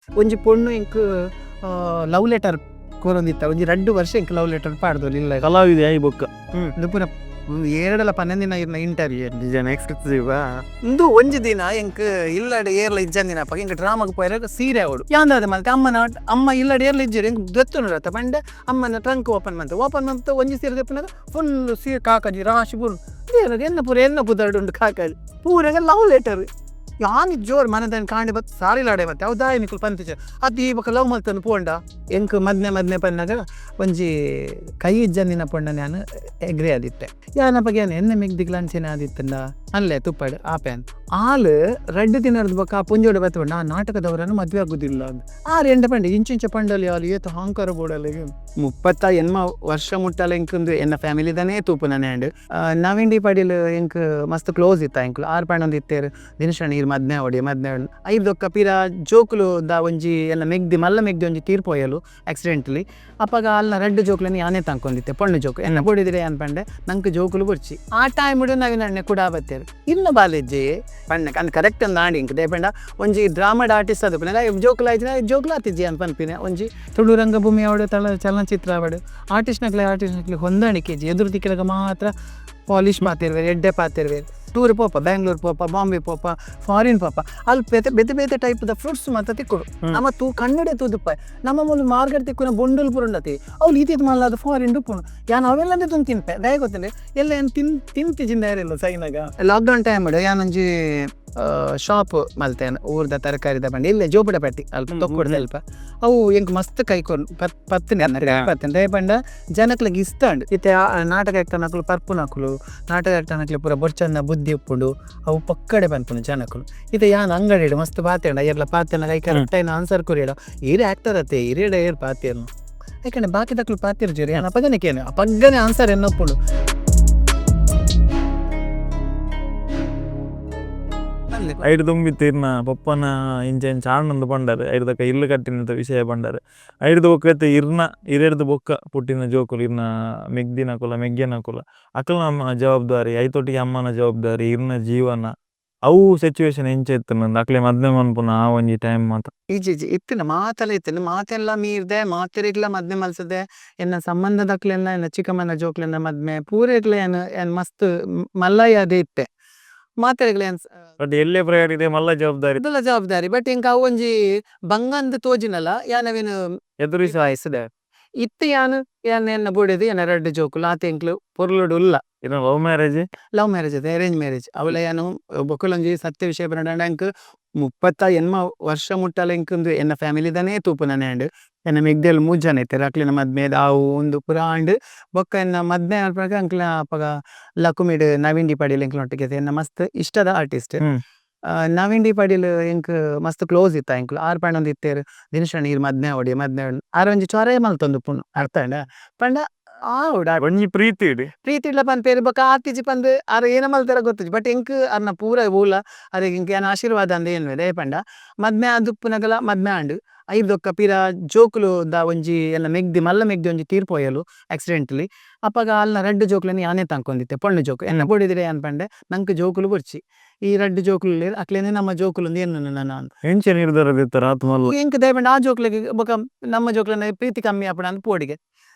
ಒಂಜಿ ಪೊಣ್ಣು ಎಂಕ್ ಲವ್ ಲೆಟರ್ ಕೊರೊಂದಿತ್ತ. ಒಂಜಿ ರಡ್ಡ್ ವರ್ಷ ಎಂಕ್ ಲವ್ ಲೆಟರ್ ಪಾಡ್ದೊಲು ಇಲ್ಲ. ಕಲಾವಿದೆ ಆಯಿ ಬೊಕ್ಕ. ಉಂದು ಪೂರ ಏರೆಡಲ ಪನಂದಿನ ಇರ್ನ ಇಂಟರ್ವ್ಯೂ. ನಿಜ ಎಕ್ಸ್ಕ್ಲೂಸಿವ್. ಉಂದು ಒಂಜಿ ದಿನ ಎಂಕ್ ಇಲ್ಲಡ್ ಏರ್ಲ ಇಜ್ಜಂದಿನ ಅಪಗ ಎಂಕ್ ಡ್ರಾಮಾಗ್ ಪೋಯೆರೆ ಸೀರೆ ಆವೊಡು. ಯಾನ್ ದಾದ ಮಲ್ತೆ, ಅಮ್ಮನ ಅಮ್ಮ ಇಲ್ಲಡ್ ಏರ್ಲ ಇಜ್ಜೆರ್, ಎಂಕ್ ದೆತ್ತೊನೊಡತ್ತ ಪಂಡ ಅಮ್ಮನ ಟ್ರಂಕ್ ಓಪನ್ ಮಲ್ತೆ. ಓಪನ್ ಮಲ್ತ್ ಒಂಜಿ ಸೀರೆ ದೆಪ್ಪುನಗ ಫುಲ್ ಸೀರೆ ಕಾಕಜಿ ರಾಶಿ ಪೂರ ಉಂಡು. ಎನ್ನ ಪೂರ ಎನ್ನ ಪುದರ್ಡ್ ಉಂಡು ಕಾಕಜಿ ಪೂರೆಗ್ ಲವ್ ಲೆಟರ್. ಯಾನ್ ಜೋರು ಮನದಾನಿ ಕಾಂಡೆ ಬತ್ತ್ ಸಾರಿಲಾಡೆ ಬತ್ತೆ ಅವು ದಾಯೆ ನಿಕುಲು ಪಂತಿಜ ಅತ್ತ್ ಈ ಬೊಕ ಲವ್ ಮಲ್ತೊಂದು ಪೋಂಡ. ಎಂಕ್ ಮದ್ಮೆ ಮದ್ಮೆ ಪನ್ನಗ ಒಂಜಿ ಕೈ ಇಜ್ಜಂದಿನ ಪೊಣ್ಣನ್ ಯಾನ್ ಎಗ್ರಿ ಆದಿತ್ತೆ. ಯಾನ್ ಅಪಗ ಯಾನ್ ಎನ್ನ ಮೆಗ್ದಿಗ್ಲ ಅಂಚೆನೆ ಆದಿತ್ತುಂಡ ಅಲ್ಲೇ ತುಪ್ಪಡ್ ಆಪೆನ್ ಆಲ್ ರಡ್ಡ್ ದಿನರ್ದ್ ಬೊಕ ಆ ಪೊಂಜೋಡು ಬತ್ತ್ ಪಂಡ ಆ ನಾಟಕದವರನ್ನು ಮದುವೆ ಆಗುದಿಲ್ಲ ಅಂದ್. ಆರ್ ಎಂಡ ಪಂಡೆ ಇಂಚ ಇಂಚ ಪಂಡಲ್ ಯಾಲ್ ಏತ್ ಅಹಂಕಾರ ಬೋಡಲೆಗ್. 38 ವರ್ಷ ಮುಟ್ಟಲ ಎಂಕ್ ಉಂದು ಎನ್ನ ಫ್ಯಾಮಿಲಿದನೇ ತೂಪುನನೆ ಆಂಡ್. ನವೀನ್ ಡಿ ಪಡೀಲ್ ಎಂಕ್ ಮಸ್ತ್ ಕ್ಲೋಸ್ ಇತ್ತ ಎಂಕುಲು. ಆರ್ ಪಂಡೊಂದಿತ್ತೆರ್ ದಿನೇಶಣ್ಣ ಈರ್ ಮದ್ಮೆ ಆವೊಡು ಮದ್ಮೆ ಆವೊಡು. ಐರ್ದೊಕ್ಕ ಪಿರ ಜೋಕುಲು ದ ಒಂಜಿ ಎನ್ನ ಮೆಗ್ದಿ ಮಲ್ಲ ಮೆಗ್ದಿ ಒಂಜಿ ತೀರ್ ಪೋಯಲು ಆಕ್ಸಿಡೆಂಟ್ಲಿ. ಅಪಗ ಆಲ್ನ ರಡ್ಡ್ ಜೋಕುಲೆನ್ ಯಾನೇ ತಾಂಕೊಂದಿತ್ತೆ ಪೊಣ್ಣು ಜೋಕು. ಎನ್ನ ಬೊಡೆದಿಡ ಯಾನ್ ಪಂಡೆ ನಂಕ್ ಜೋಕುಲು ಬೊಡ್ಚಿ. ಆ ಟೈಮ್ ಡ್ ನವೀನ್ ಅಣ್ಣೆ ಕುಡ ಬತ್ತೆರ್. ಇರ್ನ ಬಾಲೆಜ್ಜೆ ಪಂಡೆ ಅಂದ್ ಕರೆಕ್ಟ್ ಅಂದ್ ಆಂಡ್ ಎಂಕ್ ದಾಯೆ ಪಂಡ ಒಂಜಿ ಡ್ರಾಮಡ್ ಆರ್ಟಿಸ್ಟ್ ಆದುಪ್ಪುನಗ ಜೋಕುಲು ಆಯಿಜಿಡ ಜೋಕುಲು ಆತಿಜಿ ಅಂದ್ ಪನ್ಪಿನ ಒಂಜಿ ತುಳು ರಂಗಭೂಮಿ ಆವಡ್ ಚಲನಚಿತ್ರ ಆವಡ್ ಆರ್ಟಿಸ್ಟ್ ನಕ್ಲೆ ಆರ್ಟಿಸ್ಟ್ ನಕ್ಲೆ ಹೊಂದಾಣಿಕೆ ಇಜ್ಜಿ. ಎದುರು ತಿಕ್ಕಿನಗ ಮಾತ್ರ ಪಾಲಿಶ್ ಪಾತೆರುವೆರ್ ಎಡ್ಡೆ ಪಾತೆರುವೆರ್. ಟೂರ್ ಪೋಪ ಬೆಂಗ್ಳೂರ್ ಪೋಪ ಬಾಂಬೆ ಪೋಪ ಫಾರಿನ್ ಪೋಪ ಅಲ್ಪ ಬೇತೆ ಬೇತೆ ಬೇತೆ ಟೈಪ್ ದ ಫ್ರೂಟ್ಸ್ ಮಾತ ತಿಕ್ಕುಂಡು. ನಮ ತೂ ಕಣ್ಣುಡೆ ತೂದುಪ್ಪ ನಮ್ಮ ಮೂಲು ಮಾರ್ಕೆಟ್ ತಿಕ್ಕುನ ಬೊಂಡುಲು ಪೂರ ಉಂಡತೆ ಅವು ಈತ್ ಮಲ್ಲಾದ್ ಫಾರಿನ್ ಉಪ್ಪುಂಡು. ಯಾನ್ ಅವೆಲ್ಲ ದೆತೊಂದು ತಿನ್ಪೆ ದಾಯೆ ಗೊತ್ತುಂಡೆ ಎಲ್ಲ ಯಾನ್ ತಿನ್ ತಿಂತಿಜಿಂದ ಯಾರಿಲ್ಲ ಸೈನಾಗ. ಲಾಕ್ಡೌನ್ ಟೈಮ್ ಡ್ ಯಾನ್ ಒಂಜಿ ಶಾಪ್ ಮಲ್ತೆ ಊರ್ದ ತರಕಾರಿದ ಪಂಡ ಇಲ್ಲೇ ಜೋಪುಡ ಪಟ್ಟಿ ಅಲ್ಪ ತೊಕ್ಕೊಡು ಅಲ್ಪ. ಅವು ಎಂಕ್ ಮಸ್ತ್ ಕೈ ಕೊರ್ ಪತ್ತಿನ ಪತ್ತಿನ ದಾಯೆ ಪಂಡ ಜನಕ್ಲೆಗ್ ಇಷ್ಟ ಉಂಡು. ಇತ್ತೆ ನಾಟಕ ಆಕ್ಟರ್ನಕುಲು ಪರ್ಪುನಕುಲು, ನಾಟಕ ಆಕ್ಟರ್ನಕುಲು ಪೂರ ಬೊರ್ಚನ್ನ ಬುದ್ಧಿ ಉಪ್ಪುಂಡು ಅವು ಪೊಕ್ಕಡೆ ಪನ್ಪುನು ಜನಕುಲು. ಇತ್ತೆ ಯಾನ್ ಅಂಗಡಿಡ್ ಮಸ್ತ್ ಪಾತೆರ್ಂಡ ಏರ್ಲ ಪಾತೆರ್ನಗ ಐಕ್ ಕರೆಕ್ಟ್ ಆಯಿನ ಆನ್ಸರ್ ಕೊರಿಯಡ ಈರ್ ಆಕ್ಟರ್ ಅತ್ತೆ ಈರೆಡ ಏರ್ ಪಾತೆರ್ನು ಐಕಂಡ ಬಾಕಿದಕುಲು ಪಾತೆರ್ಜೆರ್ ಯಾನ್ ಅಪಗನೆ ಕೇನೆ ಅಪಗನೆ ಆನ್ಸರ್ ಎನ್ನ ಉಪ್ಪುಂಡು. ಐಡ್ ದುಂಬಿತ್ತಿ ಇರ್ನ ಪೊಪ್ಪನ ಇಂಚ ಇಂಚ ಆಂಡೊಂದು ಪಂಡರ್, ಐಡ್ದಕ್ಕ ಇಲ್ಲು ಕಟ್ಟಿನಂತ ವಿಷಯ ಪಂಡರ್. ಐಡ್ದ್ ಬೊಕ್ಕ ಇತ್ತೆ ಇರ್ನ ಇರೆಡ್ದ್ ಬೊಕ್ಕ ಪುಟ್ಟಿನ ಜೋಕುಲು ಇರ್ನ ಮೆಗ್ದಿನಕುಲ ಮೆಗ್ಯನಕುಲ ಅಕಲ್ನ ಜವಾಬ್ದಾರಿ ಐತೊಟ್ಟಿಗೆ ಅಮ್ಮನ ಜವಾಬ್ದಾರಿ ಇರ್ನ ಜೀವನ ಅವು ಸಿಚುವೇಶನ್ ಎಂಚ ಇತ್ತುಂಡು ಅಕ್ಲೆ ಮದ್ಮೆ ಮನ್ಪುನ ಆ ಒಂಜಿ ಟೈಮ್ ಮಾತ. ಇಜ್ಜಿ ಇಜ್ಜಿ ಇತ್ತಿನ ಮಾತಲ ಇತ್ತಿನ ಮಾತೆಲ್ಲ ಮೀರ್ದೆ ಮಾತೆರೆಗ್ಲ ಮದ್ಮೆ ಮಲ್ತದೆ. ಎನ್ನ ಸಂಬಂಧದಕ್ಲೆನ ಎನ್ನ ಚಿಕ್ಕಮ್ಮನ ಜೋಕ್ಲೆನ ಮದ್ಮೆ ಪೂರೆಗ್ಲ ಯಾನ್ ಮಸ್ತ್ ಮಲ್ಲಯ್ಯ ಅದೇ ಇತ್ತೆ ಮಾತೆರೆಗ್ಲ ಯಾನ್. ಬಟ್ ಎಲ್ಲೆ ಪ್ರಯಾಣಿದೆ ಮಲ್ಲ ಜವಾಬ್ದಾರಿ. ಮಲ್ಲ ಜವಾಬ್ದಾರಿ ಬಟ್ ಎಂಕ್ ಅವು ಒಂಜಿ ಬಂಗಂದ್ ತೋಜಿನಲ ಯಾನ್ ಅವೇನ್ ಎದುರಿಸಾಯಿಸಿದೆ. ಇತ್ತೆ ಯಾನ್ ಯಾನ್ ಎನ್ನ ಬೊಡೆದಿ ಎನ್ನ ರಡ್ಡ್ ಜೋಕುಲು ಆತೆ ಎಂಕ್ಲು ಪೊರ್ಲುಡು ಉಲ್ಲ. ಇರ್ನ love marriage? Love marriage ಅತ್ತೆ ಅರೇಂಜ್ ಮ್ಯಾರೇಜ್. ಅವಲ ಯಾನ್ ಬೊಕಲೊಂಜಿ ಸತ್ಯ ವಿಷಯ ಪನೊಡಾಂಡ ಎಂಕ್ 38 ವರ್ಷ ಮುಟ್ಟಲ ಎಂಕ್ ಉಂದು ಎನ್ನ ಫ್ಯಾಮಿಲಿದನೇ ತೂಪುನನೆ ಆಂಡ್. ಎನ್ನ ಮೆಗ್ದೆಲ್ ಮೂಜಿ ಜನ ಇತ್ತೆರ್ ಅಕ್ಲೆನ ಮದ್ಮೆ ದಾವು ಉಂದು ಪೂರ ಆಂಡ್. ಬೊಕ್ಕ ಎನ್ನ ಮದ್ಮೆ ಆಪಗ ಅಂಕ್ಲೆನ ಅಪಗ ಲಕುಮಿಡ್ ನವೀನ್ ಡಿ ಪಡೀಲ್ ಎಂಕ್ಲೆನೊಟ್ಟಿಗೆ ಎನ್ನ ಮಸ್ತ್ ಇಷ್ಟದ ಆರ್ಟಿಸ್ಟ್. ನವೀನ್ ಡಿ ಪಡೀಲ್ ಎಂಕ್ ಮಸ್ತ್ ಕ್ಲೋಸ್ ಇತ್ತ ಎಂಕ್ಲು. ಆರ್ ಪಂಡೊಂದಿತ್ತೆರ್ ದಿನೇಶಣ್ಣ ಈರ್ ಮದ್ಮೆ ಆವೊಡು ಮದ್ಮೆ ಆವೊಡು. ಆರ್ ಒಂಜಿ ಚೊರೆ ಮಲ್ತೊಂದುಪ್ಪುನು ಅರ್ಥ ಆಂಡ ಪಂಡ ಆವೊಡು. ಒಂಜಿ ಪ್ರೀತಿಡ್ ಪ್ರೀತಿಡ್ಲ ಪನ್ಪೆರ್ ಬೊಕ್ಕ ಆತಿಜಿ ಪಂದ್ ಆರ್ ಏನ ಮಲ್ತೆರ ಗೊತ್ತಿಜ್ಜಿ. ಬಟ್ ಎಂಕ್ ಅರ್ನ ಪೂರ ಓಲ ಅರೆಗ್ ಎಂಕ್ ಯಾನ್ ಆಶೀರ್ವಾದ ಅಂದ್ ಎನ್ನುವೆ ದಾಯೆ ಪಂಡ ಮದ್ಮೆ ಆದುಪ್ಪುನಗಲ ಮದ್ಮೆ ಆಂಡ್. ಐರ್ದೊಕ್ಕ ಪಿರ ಜೋಕುಲು ದ ಒಂಜಿ ಎನ್ನ ಮೆಗ್ದಿ ಮಲ್ಲ ಮೆಗ್ದಿ ಒಂಜಿ ತೀರ್ ಪೋಯಲು ಆಕ್ಸಿಡೆಂಟ್ಲಿ. ಅಪಗ ಆಲ್ನ ರಡ್ಡ್ ಜೋಕುಲೆನ್ ಯಾನೇ ತಾಂಕೊಂದಿತ್ತೆ ಪೊಣ್ಣು ಜೋಕು. ಎನ್ನ ಬೊಡೆದಿಡ ಯಾನ್ ಪಂಡೆ ನಂಕ್ ಜೋಕುಲು ಬೊಡ್ಚಿ ಈ ರಡ್ಡ್ ಜೋಕುಲು ಉಲ್ಲೆರ್ ಅಕ್ಲೆನೆ ನಮ್ಮ ಜೋಕುಲು ಅಂದ್ ಎನ್ನುನು ನನ ಅಂದ್. ಎಂಚ ನಿರ್ಧಾರ ದೆತ್ತರ ಆತ್ ಮಲ್ಲ? ಎಂಕ್ ದಾಯೆ ಪಂಡ ಆ ಜೋಕುಲೆಗ್ ಬೊಕ ನಮ್ಮ ಜೋಕುಲೆನ ಪ್ರೀತಿ ಕಮ್ಮಿ ಆಪುಂಡು ಅಂದ್ ಪೋಡಿಗೆ.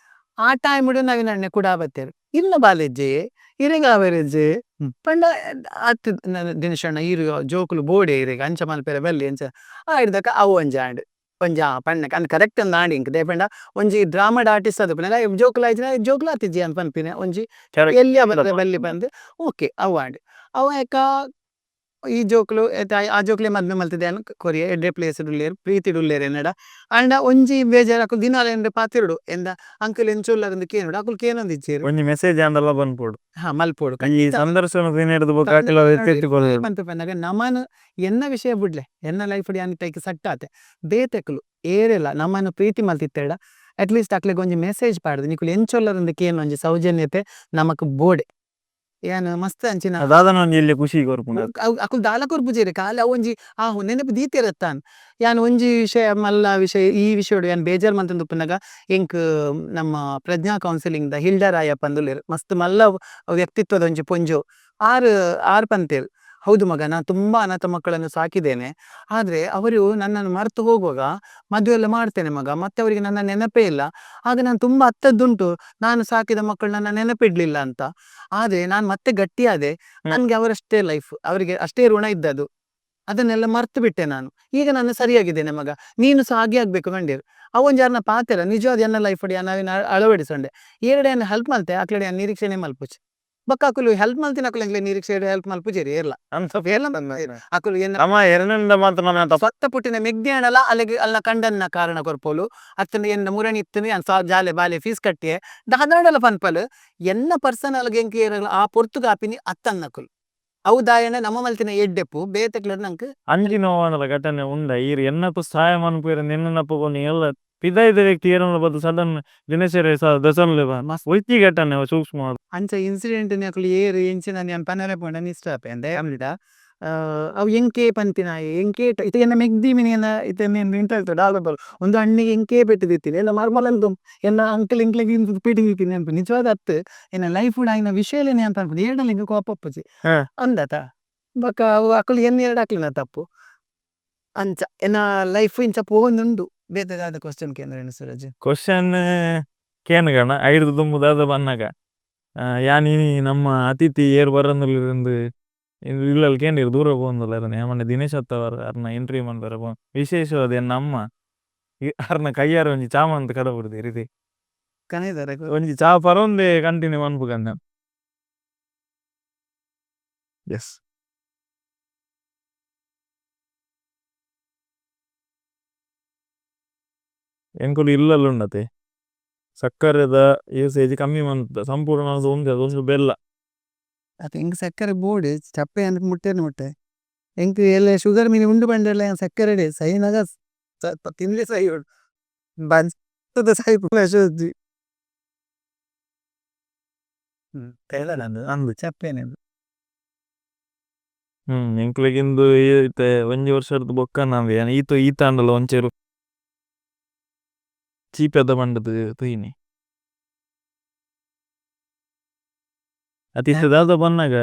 ಆ ಟೈಮ್ ಡ್ ನವೀನ್ ಅಣ್ಣೆ ಕುಡ ಬತ್ತೆರ್ ಇರ್ನ ಬಾಲೆಜ್ಜೆ ಇರೆಗ್ ಆವೆರೆಜ್ಜೆ ಪಂಡ ಅತ್ ದಿನೇಶಣ್ಣ ಈರ್ ಜೋಕುಲು ಬೋಡೆ ಇರೆಗ್ ಅಂಚ ಮಲ್ಪೆರೆ ಬಲ್ಲಿ ಅಂಚ ಐಡ್ದಕ ಅವು ಒಂಜಿ ಆಂಡ್. ಒಂಜಿ ಆ ಪಂಡ ಅಂದ್ ಕರೆಕ್ಟ್ ಅಂದ್ ಆಂಡ್ ಎಂಕ್ ದಾಯೆ ಪಂಡ ಒಂಜಿ ಡ್ರಾಮಡ್ ಆರ್ಟಿಸ್ಟ್ ಆದುಪ್ಪುನಗ ಜೋಕುಲು ಆಯಿಜಿಡ ಜೋಕುಲು ಆತಿಜಿ ಅಂದ್ ಪನ್ಪಿನ ಒಂಜಿ ಎಲ್ಯ ಬಲ್ಲಿ ಪಂದ್ ಓಕೆ ಅವು ಆಂಡ್. ಅವು ಆಯ್ಕ ಈ ಜೋಕುಲು ಆ ಜೋಕುಲೆ ಮದ್ಮೆ ಮಲ್ತುದು ಯಾನ್ ಕೊರಿಯೆ ಎಡ್ಡೆ ಪ್ಲೇಸ್ ಡ್ ಉಲ್ಲೆರ್ ಪ್ರೀತಿಡ್ ಉಲ್ಲೆರ್ ಎನ್ನಡ. ಆಂಡ ಒಂಜಿ ಬೇಜಾರ್ ಅಕುಲು ದಿನಾಲ ಎನ್ನಡ ಪಾತೆರೊಡು ಎಂದ ಅಂಕಲ್ ಎಂಚ ಉಲ್ಲರ್ ಅಂದ್ ಕೇನೊಡು ಅಕುಲು ಕೇನೊಂದಿಜ್ಜೆರ್. ಒಂಜಿ ಮೆಸೇಜ್ ಆಂಡಲ ಪನ್ಪೊಡು. ಹಾ ಮಲ್ಪೊಡು. ಈ ಸಂದರ್ಶನ ದಿನಡ್ದ್ ಬೊಕ್ಕ ಅಕುಲು ಎಚ್ಚೆತ್ತುಕೊಳ್ಳೆರ್. ಪನ್ಪೆ ನಮನ್ ಎನ್ನ ವಿಷಯ ಬುಡ್ಲೆ ಎನ್ನ ಲೈಫ್ ಡ್ ಯಾನ್ ಟೈಕ್ ಸೆಟ್ ಆತೆ ಬೇತೆಕುಲು ಏರೆಲ ನಮನ್ ಪ್ರೀತಿ ಮಲ್ತಿತ್ತೆರ್ಡ ಅಟ್ ಲೀಸ್ಟ್ ಅಕ್ಲೆಗ್ ಒಂಜಿ ಮೆಸೇಜ್ ಪಾಡ್ದ್ ನಿಕುಲು ಎಂಚ ಉಲ್ಲರ್ ಅಂದ್ ಕೇನುನ ಒಂಜಿ ಸೌಜನ್ಯತೆ ನಮಕ್ ಬೋಡೆ. ಯಾನ್ ಮಸ್ತ್ ಅಂಚಿನ ದಾದನ ಒಂಜಿ ಎಲ್ಯ ಖುಷಿ ಕೊರ್ಪುಂಡು. ಅಕುಲು ದಾಲ ಕೊರ್ಪುಜೆರ್ ಖಾಲಿ ಅವು ಒಂಜಿ ಆ ನೆನಪು ದೀತೆರತ್ತಾನ್. ಯಾನ್ ಒಂಜಿ ವಿಷಯ ಮಲ್ಲ ವಿಷಯ ಈ ವಿಷಯಡ್ ಯಾನ್ ಬೇಜಾರ್ ಮಲ್ತೊಂದುಪ್ಪುನಗ ಎಂಕ್ ನಮ್ಮ ಪ್ರಜ್ಞಾ ಕೌನ್ಸಿಲಿಂಗ್ ದ ಹಿಲ್ಡಾ ರಾಯಪ್ಪ ಅಂದ್ ಉಲ್ಲೆರ್ ಮಸ್ತ್ ಮಲ್ಲ ವ್ಯಕ್ತಿತ್ವದ ಒಂಜಿ ಪೊಂಜೋವು ಆರ್ ಆರ್ ಪಂತೆರ್. ಹೌದು ಮಗ, ನಾನು ತುಂಬ ಅನಾಥ ಮಕ್ಕಳನ್ನು ಸಾಕಿದ್ದೇನೆ, ಆದರೆ ಅವರು ನನ್ನನ್ನು ಮರೆತು ಹೋಗುವಾಗ ಮದುವೆ ಎಲ್ಲ ಮಾಡ್ತೇನೆ ಮಗ, ಮತ್ತೆ ಅವರಿಗೆ ನನ್ನ ನೆನಪೇ ಇಲ್ಲ. ಆಗ ನಾನು ತುಂಬ ಅತ್ತದ್ದುಂಟು, ನಾನು ಸಾಕಿದ ಮಕ್ಕಳು ನನ್ನ ನೆನಪಿಡ್ಲಿಲ್ಲ ಅಂತ. ಆದರೆ ನಾನು ಮತ್ತೆ ಗಟ್ಟಿಯಾದೆ. ನನಗೆ ಅವರಷ್ಟೇ ಲೈಫ್, ಅವರಿಗೆ ಅಷ್ಟೇ ಋಣ ಇದ್ದದ್ದು, ಅದನ್ನೆಲ್ಲ ಮರ್ತು ಬಿಟ್ಟೆ ನಾನು. ಈಗ ನಾನು ಸರಿಯಾಗಿದ್ದೇನೆ ಮಗ, ನೀನು ಸಹ ಹಾಗೆ ಆಗಬೇಕು ಕಂಡೀರು. ಅವೊಂಜಿ ಅರ್ನ ಪಾತೆರ ನಿಜವಾದ ಎನ್ನ ಲೈಫ್ ನಾವಿನ ಅಳವಡಿಸೊಂಡೆ. ಏರಡೆ ಹೆಲ್ಪ್ ಮಲ್ತೆ ಅಕ್ಲೆಡೆ ನಿರೀಕ್ಷೆನೆ ಮಲ್ಪುಚಿ. ಬೊಕ್ಕ ಅಕುಲು ಹೆಲ್ಪ್ ಮಲ್ತಿನ ಅಕುಲು ಎಂಕ್ಲೆ ನಿರೀಕ್ಷೆ ಹೆಲ್ಪ್ ಮಲ್ಪುಜೆರ್ ಏರ್ಲ. ಏರ್ಲ ಅಕುಲು ಎನ್ನ ನಮ್ಮ ಎರಡನಿಂದ ಮಾತ್ರ ನಮ್ಮ ಸ್ವಂತ ಪುಟ್ಟಿನ ಮೆಗ್ದಿಯಾಣಲ ಅಲೆಗ್ ಅಲ್ನ ಕಂಡನ್ನ ಕಾರಣ ಕೊರ್ಪೋಲು. ಅತ್ತಂಡ ಎನ್ನ ಮುರಣಿ ಇತ್ತಿನ ಯಾನ್ ಜಾಲೆ ಬಾಲೆ ಫೀಸ್ ಕಟ್ಟಿಯೆ ದಾದಾಂಡಲ ಪನ್ಪಲ್. ಎನ್ನ ಪರ್ಸನಲ್ ಎಂಕ್ ಏರೆಗ್ಲ ಆ ಪೊರ್ತುಗು ಆಪಿನಿ ಅತ್ತನ್ನಕುಲು. ಅವು ದಾಯೆಂಡ ನಮ ಮಲ್ತಿನ ಎಡ್ಡೆಪ್ಪು ಬೇತೆಕ್ಲೆಡ್ ನಂಕ್ ಅಂಚಿ ನೋವಾಂಡಲ ಘಟನೆ ಉಂಡ ಈರ್ ಎನ್ನಪ್ಪು ಸಹಾಯ ಮನ್ಪುವೆರ್ ನಿನ್ನಪ್ಪ ಎಲ್ಲ ಪಿದಾಯ್ದ ವ್ಯಕ್ತಿ ಏರನ್ಲ ಬದ್ದು ಸಡನ್ ದಿನಚರಿ ದಸನ್ಲೆ ಒಯ್ತಿ ಘಟನೆ ಸೂಕ್ಷ್ಮ. ಅಂಚ ಇನ್ಸಿಡೆಂಟ್ ನಕುಲು ಏರು ಎಂಚಿನ ಯಾನ್ ಪನರೆ ಪೋಂಡ ನಿಷ್ಠ ಆಪೆ ಅಂದೆ ಅಮ್ಲಿಡ ಅವು ಎಂಕೇ ಪಂತಿನಾಯೆ ಎಂಕೇ ಇತ್ತೆ ಎನ್ನ ಮೆಗ್ದಿ ಮಿನಿ ಎನ್ನ ಇತ್ತೆ ನಿಂತ ದಾಲ ಬಲ್ ಒಂದು ಅಣ್ಣಿಗೆ ಎಂಕೇ ಪೆಟ್ಟು ದಿತ್ತಿನಿ ಎನ್ನ ಮರ್ಮಲನ್ ಎನ್ನ ಅಂಕಲ್ ಎಂಕ್ಲೆಗ್ ಪೆಟ್ಟು ದಿತ್ತಿನಿ ಅನ್ಪು ನಿಜವಾದ ಅತ್ತು ಎನ್ನ ಲೈಫ್ ಆಯಿನ ವಿಷಯಲೇನೆ ಅಂತ ಅನ್ಪು ಏರ್ಡಲ ಎಂಕ್ ಕೋಪ ಉಪ್ಪುಜಿ ಅಂದತ ಬೊಕ್ಕ ಅವು ಅಕುಲು ಎನ್ನ ಎರಡು ಅಕ್ಲೆನ ತಪ್ಪು ಅಂಚ ಎನ್ನ ಲೈಫ್ ಇಂಚ ಪೋವೊಂದುಂಡು. ಬೇತೆ ದಾದ ಕ್ವೆಶ್ಚನ್ ಕೇಂದ್ರ ಸೂರಜ್? ಕ್ವೆಶ್ಚನ್ ಕೇನುಗಣ ಐರ್ದ ದುಂಬು ದಾದ ಬನ್ನಗ ಯಾನ್ ಇನಿ ನಮ್ಮ ಅತಿಥಿ ಏರ್ ಬರಂದುಲ್ಲಿರಂದು ಇಲ್ಲಲ್ ಕೇಂದಿರು ದೂರ ಪೋವೊಂದುಲ್ಲ ಯಾಮನೆ ದಿನೇಶ್ ಅತ್ತವರ್ ಅರ್ನ ಇಂಟರ್ವ್ಯೂ ಮನ್ಪರ ಪೋವೊಂದು ವಿಶೇಷವಾದ ಎನ್ನ ಅಮ್ಮ ಅರ್ನ ಕೈಯಾರ ಒಂಜಿ ಚಾ ಮಂತ್ ಕಡಬುಡ್ದು ರೀತಿ ಕನೈದಾರೆ ಒಂಜಿ ಚಾ ಪರೊಂದೆ ಕಂಟಿನ್ಯೂ ಮನ್ಪುಗಂದ. ಯೆಸ್ ಎಂಕುಲು ಇಲ್ಲಲ್ ಉಂಡತೆ ಸಕ್ಕರೆದ ಯುಸೇಜ್ ಕಮ್ಮಿ ಮಂತ ಸಂಪೂರ್ಣ ಉಂಡೆ ಅದೊಂದು ಬೆಲ್ಲ. ಅತ್ತ ಎಂಕ್ ಸಕ್ಕರೆ ಬೋರ್ಡ್ ಚಪ್ಪೆ ಅನ್ಕ ಮುಟ್ಟೆ ಮುಟ್ಟೆ ಎಂಕ್ ಎಲ್ಲ ಸುಗರ್ ಮೀನಿ ಉಂಡು ಬಂಡೆಲ್ಲ ಸಕ್ಕರೆ ಡೇ ಸೈನಗ ತಿನ್ಲೆ ಸೈ ಉಂಡು ಬನ್ಸ್ ಸೈ ಪುಲ ಅಂದು ಚಪ್ಪೆನೆ. ಎಂಕುಲೆಗಿಂದು ಈತೆ ಒಂಜಿ ವರ್ಷರ್ದು ಬೊಕ್ಕ ನಾಂದೆ ಯಾನ್ ಈತು ಈತಾಂಡಲ ಒಂಚೇರು ಚೀಪೆದ ಬಂಡದು ತುಯಿನಿ. ಅತಿ ಇತ್ತೆ ದಾದ ಬನ್ನಗ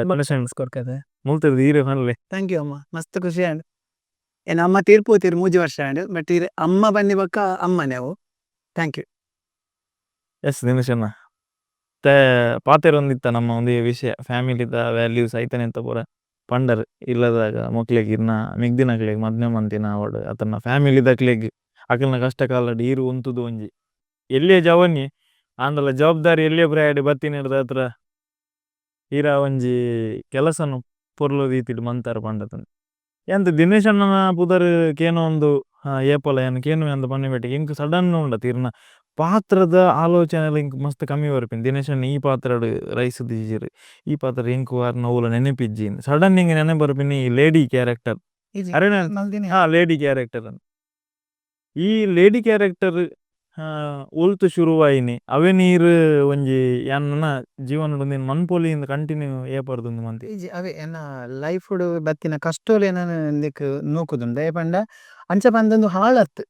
ಮುಲ್ತೇರ್ದು ಈರೆ ಪನ್ಲೆ. Thank you ಅಮ್ಮ, ಮಸ್ತ್ ಖುಷಿ ಆಂಡ್. ಏನ ಅಮ್ಮ ತೀರ್ಪು ತೀರು 3 ವರ್ಷ ಆಂಡ್, ಬಟ್ ಈರೆ ಅಮ್ಮ ಬನ್ನಿ ಬೊಕ್ಕ ಅಮ್ಮನೆ ಅವು. Thank you. S ದಿನೇಶಣ್ಣ ತೆ ಪಾತೆರೊಂದಿತ್ತ ನಮ್ಮ ಒಂದೇ ವಿಷಯ ಫ್ಯಾಮಿಲಿದ ವ್ಯಾಲ್ಯೂಸ್ ಐತನೆ ಅಂತ ಪೂರ ಪಂಡರ್ ಇಲ್ಲದಾಗ ಮೊಕ್ಲೆಗ್ ಇರ್ನ ಮೆಗ್ದಿನಕ್ಲೆಗ್ ಮದ್ಮೆ ಮಂತಿನ ಅವಡ್ ಅತನ ಫ್ಯಾಮಿಲಿದಕ್ಲೆಗ್ ಅಕಲ್ನ ಕಷ್ಟ ಕಾಲಡ್ ಈರು ಉಂತುದು ಒಂಜಿ ಎಲ್ಲಿಯ ಜವನಿ ಆಂಡಲ ಜವಾಬ್ದಾರಿ ಎಲ್ಲಿಯ ಪ್ರಾಯಡ್ ಬತ್ತಿನ ಅತ್ರ ಈರ ಒಂಜಿ ಕೆಲಸನು ಪೊರ್ಲು ರೀತಿಡ್ ಮಂತಾರ್ ಪಂಡತನ್. ಎಂತ ದಿನೇಶಣ್ಣನ ಪುದರ್ ಕೇನೋ ಒಂದು ಏಪಲ ಯಾನ್ ಕೇನು ಅಂದ ಪನ್ನೆ ಬೆಟ್ಟಿ ಎಂಕ್ ಸಡನ್ ಉಂಡತಿ ಇರ್ನ ಪಾತ್ರದ ಆಲೋಚನೆ ಎಂಕ್ ಮಸ್ತ್ ಕಮ್ಮಿ ಬರ್ಪಿನ್. ದಿನೇಶಣ್ಣ ಈ ಪಾತ್ರಡ್ ರೈಸ್ ದಿಜಿರ್ ಈ ಪಾತ್ರ ಎಂಕ್ ವಾರ್ನ ಓಲ ನೆನಪಿಜ್ಜಿ ಸಡನ್ ಇಂಗೆ ನೆನೆ ಬರ್ಪಿನಿ ಈ ಲೇಡಿ ಕ್ಯಾರೆಕ್ಟರ್. ಅರೆನ ಹಾ ಲೇಡಿ ಕ್ಯಾರೆಕ್ಟರ್ ಈ ಲೇಡಿ ಕ್ಯಾರೆಕ್ಟರ್ ಉಲ್ತು ಶುರುವಾಯಿನಿ ಅವೇ ನೀರು ಒಂಜಿ ಯಾನ್ನ ಜೀವನಡ್ ಒಂದಿನ ಮನ್ಪೊಲಿ ಇಂದ ಕಂಟಿನ್ಯೂ ಏಪರ್ದುಂದು ಮಂತಿ. ಇಜ್ಜಿ ಅವೇ ಎನ್ನ ಲೈಫ್ ಡು ಬತ್ತಿನ ಕಷ್ಟೋಲೆ ಎನ್ನ ಇಂದೆಕ್ ನೂಕುದುಂಡು ದಯಪಂಡ ಅಂಚ ಪಂದಂದು ಹಾಳತ್ತು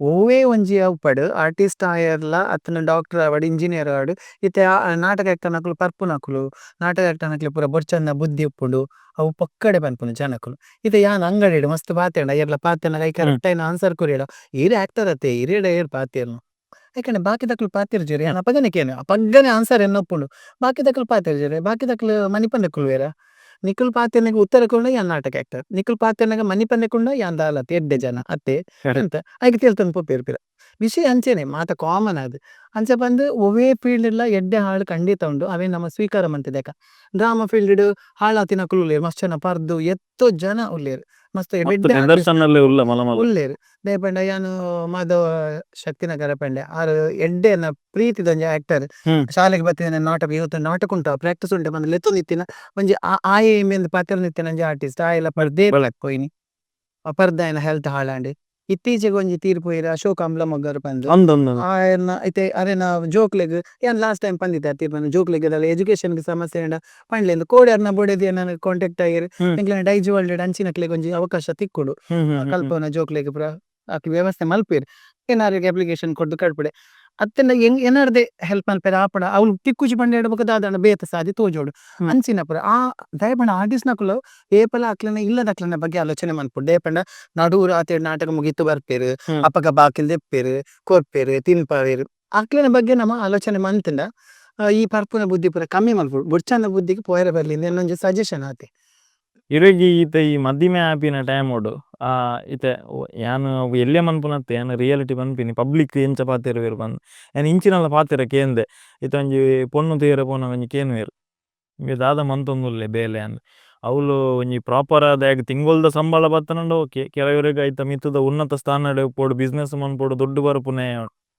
ಓವೇ ಒಂಜಿ ಅವಪಡು ಆರ್ಟಿಸ್ಟ್ ಆಯರ್ಲ ಅತ್ತನ ಡೋಕ್ಟರ್ ಆವಡ್ ಇಂಜಿನಿಯರ್ ಆವಡ್ ಇತ್ತೆ ನಾಟಕ ಆಕ್ಟರ್ ನಕುಲು ಪರ್ಪು ನಕುಲು ನಾಟಕ ಆಕ್ಟರ್ ನಕುಲು ಪೂರ ಬೊರ್ಚನ್ನ ಬುದ್ಧಿ ಉಪ್ಪುಂಡು ಅವು ಪಕ್ಕಡೆ ಪನ್ಪುನು ಜನಕುಲು. ಇತ್ತೆ ಯಾನ್ ಅಂಗಡಿಡ್ ಮಸ್ತ್ ಪಾತೆಂಡ ಏರ್ಲ ಪಾತೆಂಡ ಕೈ ಕರೆಕ್ಟ್ ಆಯಿನ ಆನ್ಸರ್ ಕೊರಿಯಡ ಈರ್ ಆಕ್ಟರ್ ಅತ್ತೆ ಈರೇಡ ಏರ್ ಪಾತೆರ್ನು ಐಕಂಡೆ ಬಾಕಿ ದಕುಲು ಪಾತೆರ್ಜೆರ್ ಯಾನ್ ಅಪಗನೆ ಕೇನು ಅಪಗನೆ ಆನ್ಸರ್ ಎನ್ನ ಉಪ್ಪುಂಡು ಬಾಕಿ ದಕುಲು ಪಾತೆರ್ಜೆರ್ ಬಾಕಿ ದಕುಲು ಮನಿಪಂದೆ ಕುಲ್ವೇರ ನಿಕುಲು ಪಾತೆರ್ನಗ ಉತ್ತರ ಕೊರ್ನ ಯಾನ್ ನಾಟಕ ಆಕ್ಟರ್ ನಿಕುಲು ಪಾತೆರ್ನಗ ಮನಿಪಂದೆ ಕುಂಡ ಯಾನ್ ದಾಲತೆ ಎಡ್ಡೆ ಜನ ಅತ್ತೆ ಅಂತ ಐಕ್ ತೇಲ್ತೊಂದು ಪೋಪೇರು ಪಿರ ವಿಷಯ ಅಂಚೆನೆ ಮಾತ ಕಾಮನ್ ಆದ್ ಅಂಚ ಪಂದ್ ಒವ್ವೇ ಫೀಲ್ಡ್ ಲ ಎಡ್ಡೆ ಹಾಳು ಖಂಡಿತ ಉಂಡು ಅವೇ ನಮ ಸ್ವೀಕಾರ ಮಂತಿದೆಕ ಡ್ರಾಮ ಫೀಲ್ಡ್ ಡ್ ಹಾಳಾತಿನಕುಲು ಉಲ್ಲೇರ್ ಮಸ್ತ್ ಜನ ಪರ್ದು ಎತ್ತೋ ಜನ ಉಲ್ಲೇರ್ ಮಸ್ತ್ ಎಡ್ಡೆ ನಿದರ್ಶನಲ್ಲೇ ಉಲ್ಲ ಮಲ ಮಲ ಉಲ್ಲೇರ್ ದಯಪಂಡ ಯಾನ್ ಮಾಧವ ಶಕ್ತಿನಗರ ಪಂಡೆ ಆರು ಎಡ್ಡೆನ ಪ್ರೀತಿದ ಒಂಜಿ ಆಕ್ಟರ್ ಶಾಲೆಗೆ ಬತ್ತಿನ ನಾಟಕ ಇವತ್ತು ನಾಟಕ ಉಂಟು ಪ್ರಾಕ್ಟೀಸ್ ಉಂಟು ಬಂದು ಲೆತ್ತೊಂದಿತ್ತಿನ ಒಂಜಿ ಆಯೆ ಮೇಂದ್ ಪಾತೆರೊಂದಿತ್ತಿನ ಒಂಜಿ ಆರ್ಟಿಸ್ಟ್ ಆಯೆಲ ಪರ್ದೇ ಪೋಯಿನಿ ಪರ್ದಾಯನ ಹೆಲ್ತ್ ಹಾಳಾಂಡ್ ಇತ್ತೀಚೆಗೆ ಒಂಜಿ ತೀರ್ಪು ಪೋಯೆರ್ ಅಶೋಕ್ ಅಂಬ್ಲಮೊಗರು ಪಂದ್ ಅಂದ್ ಆಯನ ಇತ್ತೆ ಅರೆನ ಜೋಕ್ಲೆಗ್ ಯಾನ್ ಲಾಸ್ಟ್ ಟೈಮ್ ಪಂದಿತ್ತೆ ತೀರ್ಪು ಜೋಕ್ಲೆಗ್ ದಾಲ ಎಜುಕೇಶನ್ ಗ್ ಸಮಸ್ಯೆ ಆಂಡ ಪಂಡ್ಲೆ ಕೋಡೆ ಅರ್ನ ಬೊಡೆದಿ ಎನನ್ ಕಾಂಟ್ಯಾಕ್ಟ್ ಆಯೆರ್ ಎಂಕ್ಲೆನ ಡೈಜಿ ವರ್ಲ್ಡ್ ಅಂಚಿನಕ್ಲೆಗ್ ಒಂಜಿ ಅವಕಾಶ ತಿಕ್ಕುಂಡು ಕಲ್ಪುನ ಜೋಕ್ಲೆಗ್ ಪೂರ ಅಕ್ಲ್ ವ್ಯವಸ್ಥೆ ಮಲ್ಪುವೆರ್ ಏನಾರಿಗೆ ಅಪ್ಲಿಕೇಶನ್ ಕೊರ್ದು ಕಡ್ಪುಡೆ. ಅತ್ತಂಡ ಎನಾರ್ದೆ ಹೆಲ್ಪ್ ಮಲ್ಪೆರೆ ಆಪುಂಡ ಅವ್ಲು ತಿಕ್ಕುಜಿ ಪಂಡ ಬೊಕ ದಾದಾಂಡ ಬೇತೆ ಸಾದಿ ತೋಜೋಡು ಅಂಚಿನ ಪುರ ಆ ದಾಯೆ ಪಂಡ ಆರ್ಟಿಸ್ಟ್ ನಕುಲು ಏಪಲ ಅಕ್ಲೆನ ಇಲ್ಲದ ಅಕ್ಲೆನ ಬಗ್ಗೆ ಆಲೋಚನೆ ಮನ್ಪುಂಡು ದಾಯೆ ಪಂಡ ನಡು ರಾತ್ರಿ ನಾಟಕ ಮುಗಿತು ಬರ್ಪೆರು ಅಪಗ ಬಾಕಿಲ್ ದೆಪ್ಪೆರು ಕೊರ್ಪೆರು ತಿನ್ಪವೆರು ಅಕ್ಲೆನ ಬಗ್ಗೆ ನಮ ಆಲೋಚನೆ ಮನ್ತುಂಡ ಈ ಪರ್ಪುನ ಬುದ್ಧಿ ಪುರ ಕಮ್ಮಿ ಮನ್ಪುಂಡು ಬುಡ್ಚನ ಬುದ್ಧಿಗ್ ಪೋಯೆರೆ ಬರ್ಲಿ ಇಂದೆನ್ ಒಂಜಿ ಸಜೆಷನ್ ಆತೆ. ಇರೆಗ್ ಈತ ಈ ಮದಿಮೆ ಆಪಿನ ಟೈಮ್ ಓಡು ಇತ್ತೆ ಯಾನ್ ಎಲ್ಲೆ ಮನ್ಪುನತ್ತೆ ಯಾನ್ ರಿಯಾಲಿಟಿ ಪನ್ಪಿನಿ ಪಬ್ಲಿಕ್ ಎಂಚ ಪಾತೆರುವೆರ್ ಪಂದ್ ಯಾನ್ ಇಂಚಿನಲ ಪಾತೆರ ಕೇಂದೆ ಇತ್ತೆ ಒಂಜಿ ಪೊಣ್ಣು ತೂಯೆರೆ ಪೋನಗ ಒಂಜಿ ಕೇನುವೆರ್ ಇಂಬೆ ದಾದ ಮನ್ತೊಂದುಲ್ಲೆ ಬೇಲೆ ಅಂದ್ ಅವ್ಲು ಒಂಜಿ ಪ್ರೋಪರ್ ಆದ್ ಆಯಗ್ ತಿಂಗೊಲ್ದ ಸಂಬಳ ಬತ್ತುಂಡ ಓಕೆ ಕೆಲವೆರೆಗ್ ಐತ ಮಿತ್ತುದ ಉನ್ನತ ಸ್ಥಾನಡ್ ಇಪ್ಪೊಡು ಬುಸಿನೆಸ್ ಮನ್ಪೊಡು ದುಡ್ಡು ಬರ್ಪುನೆ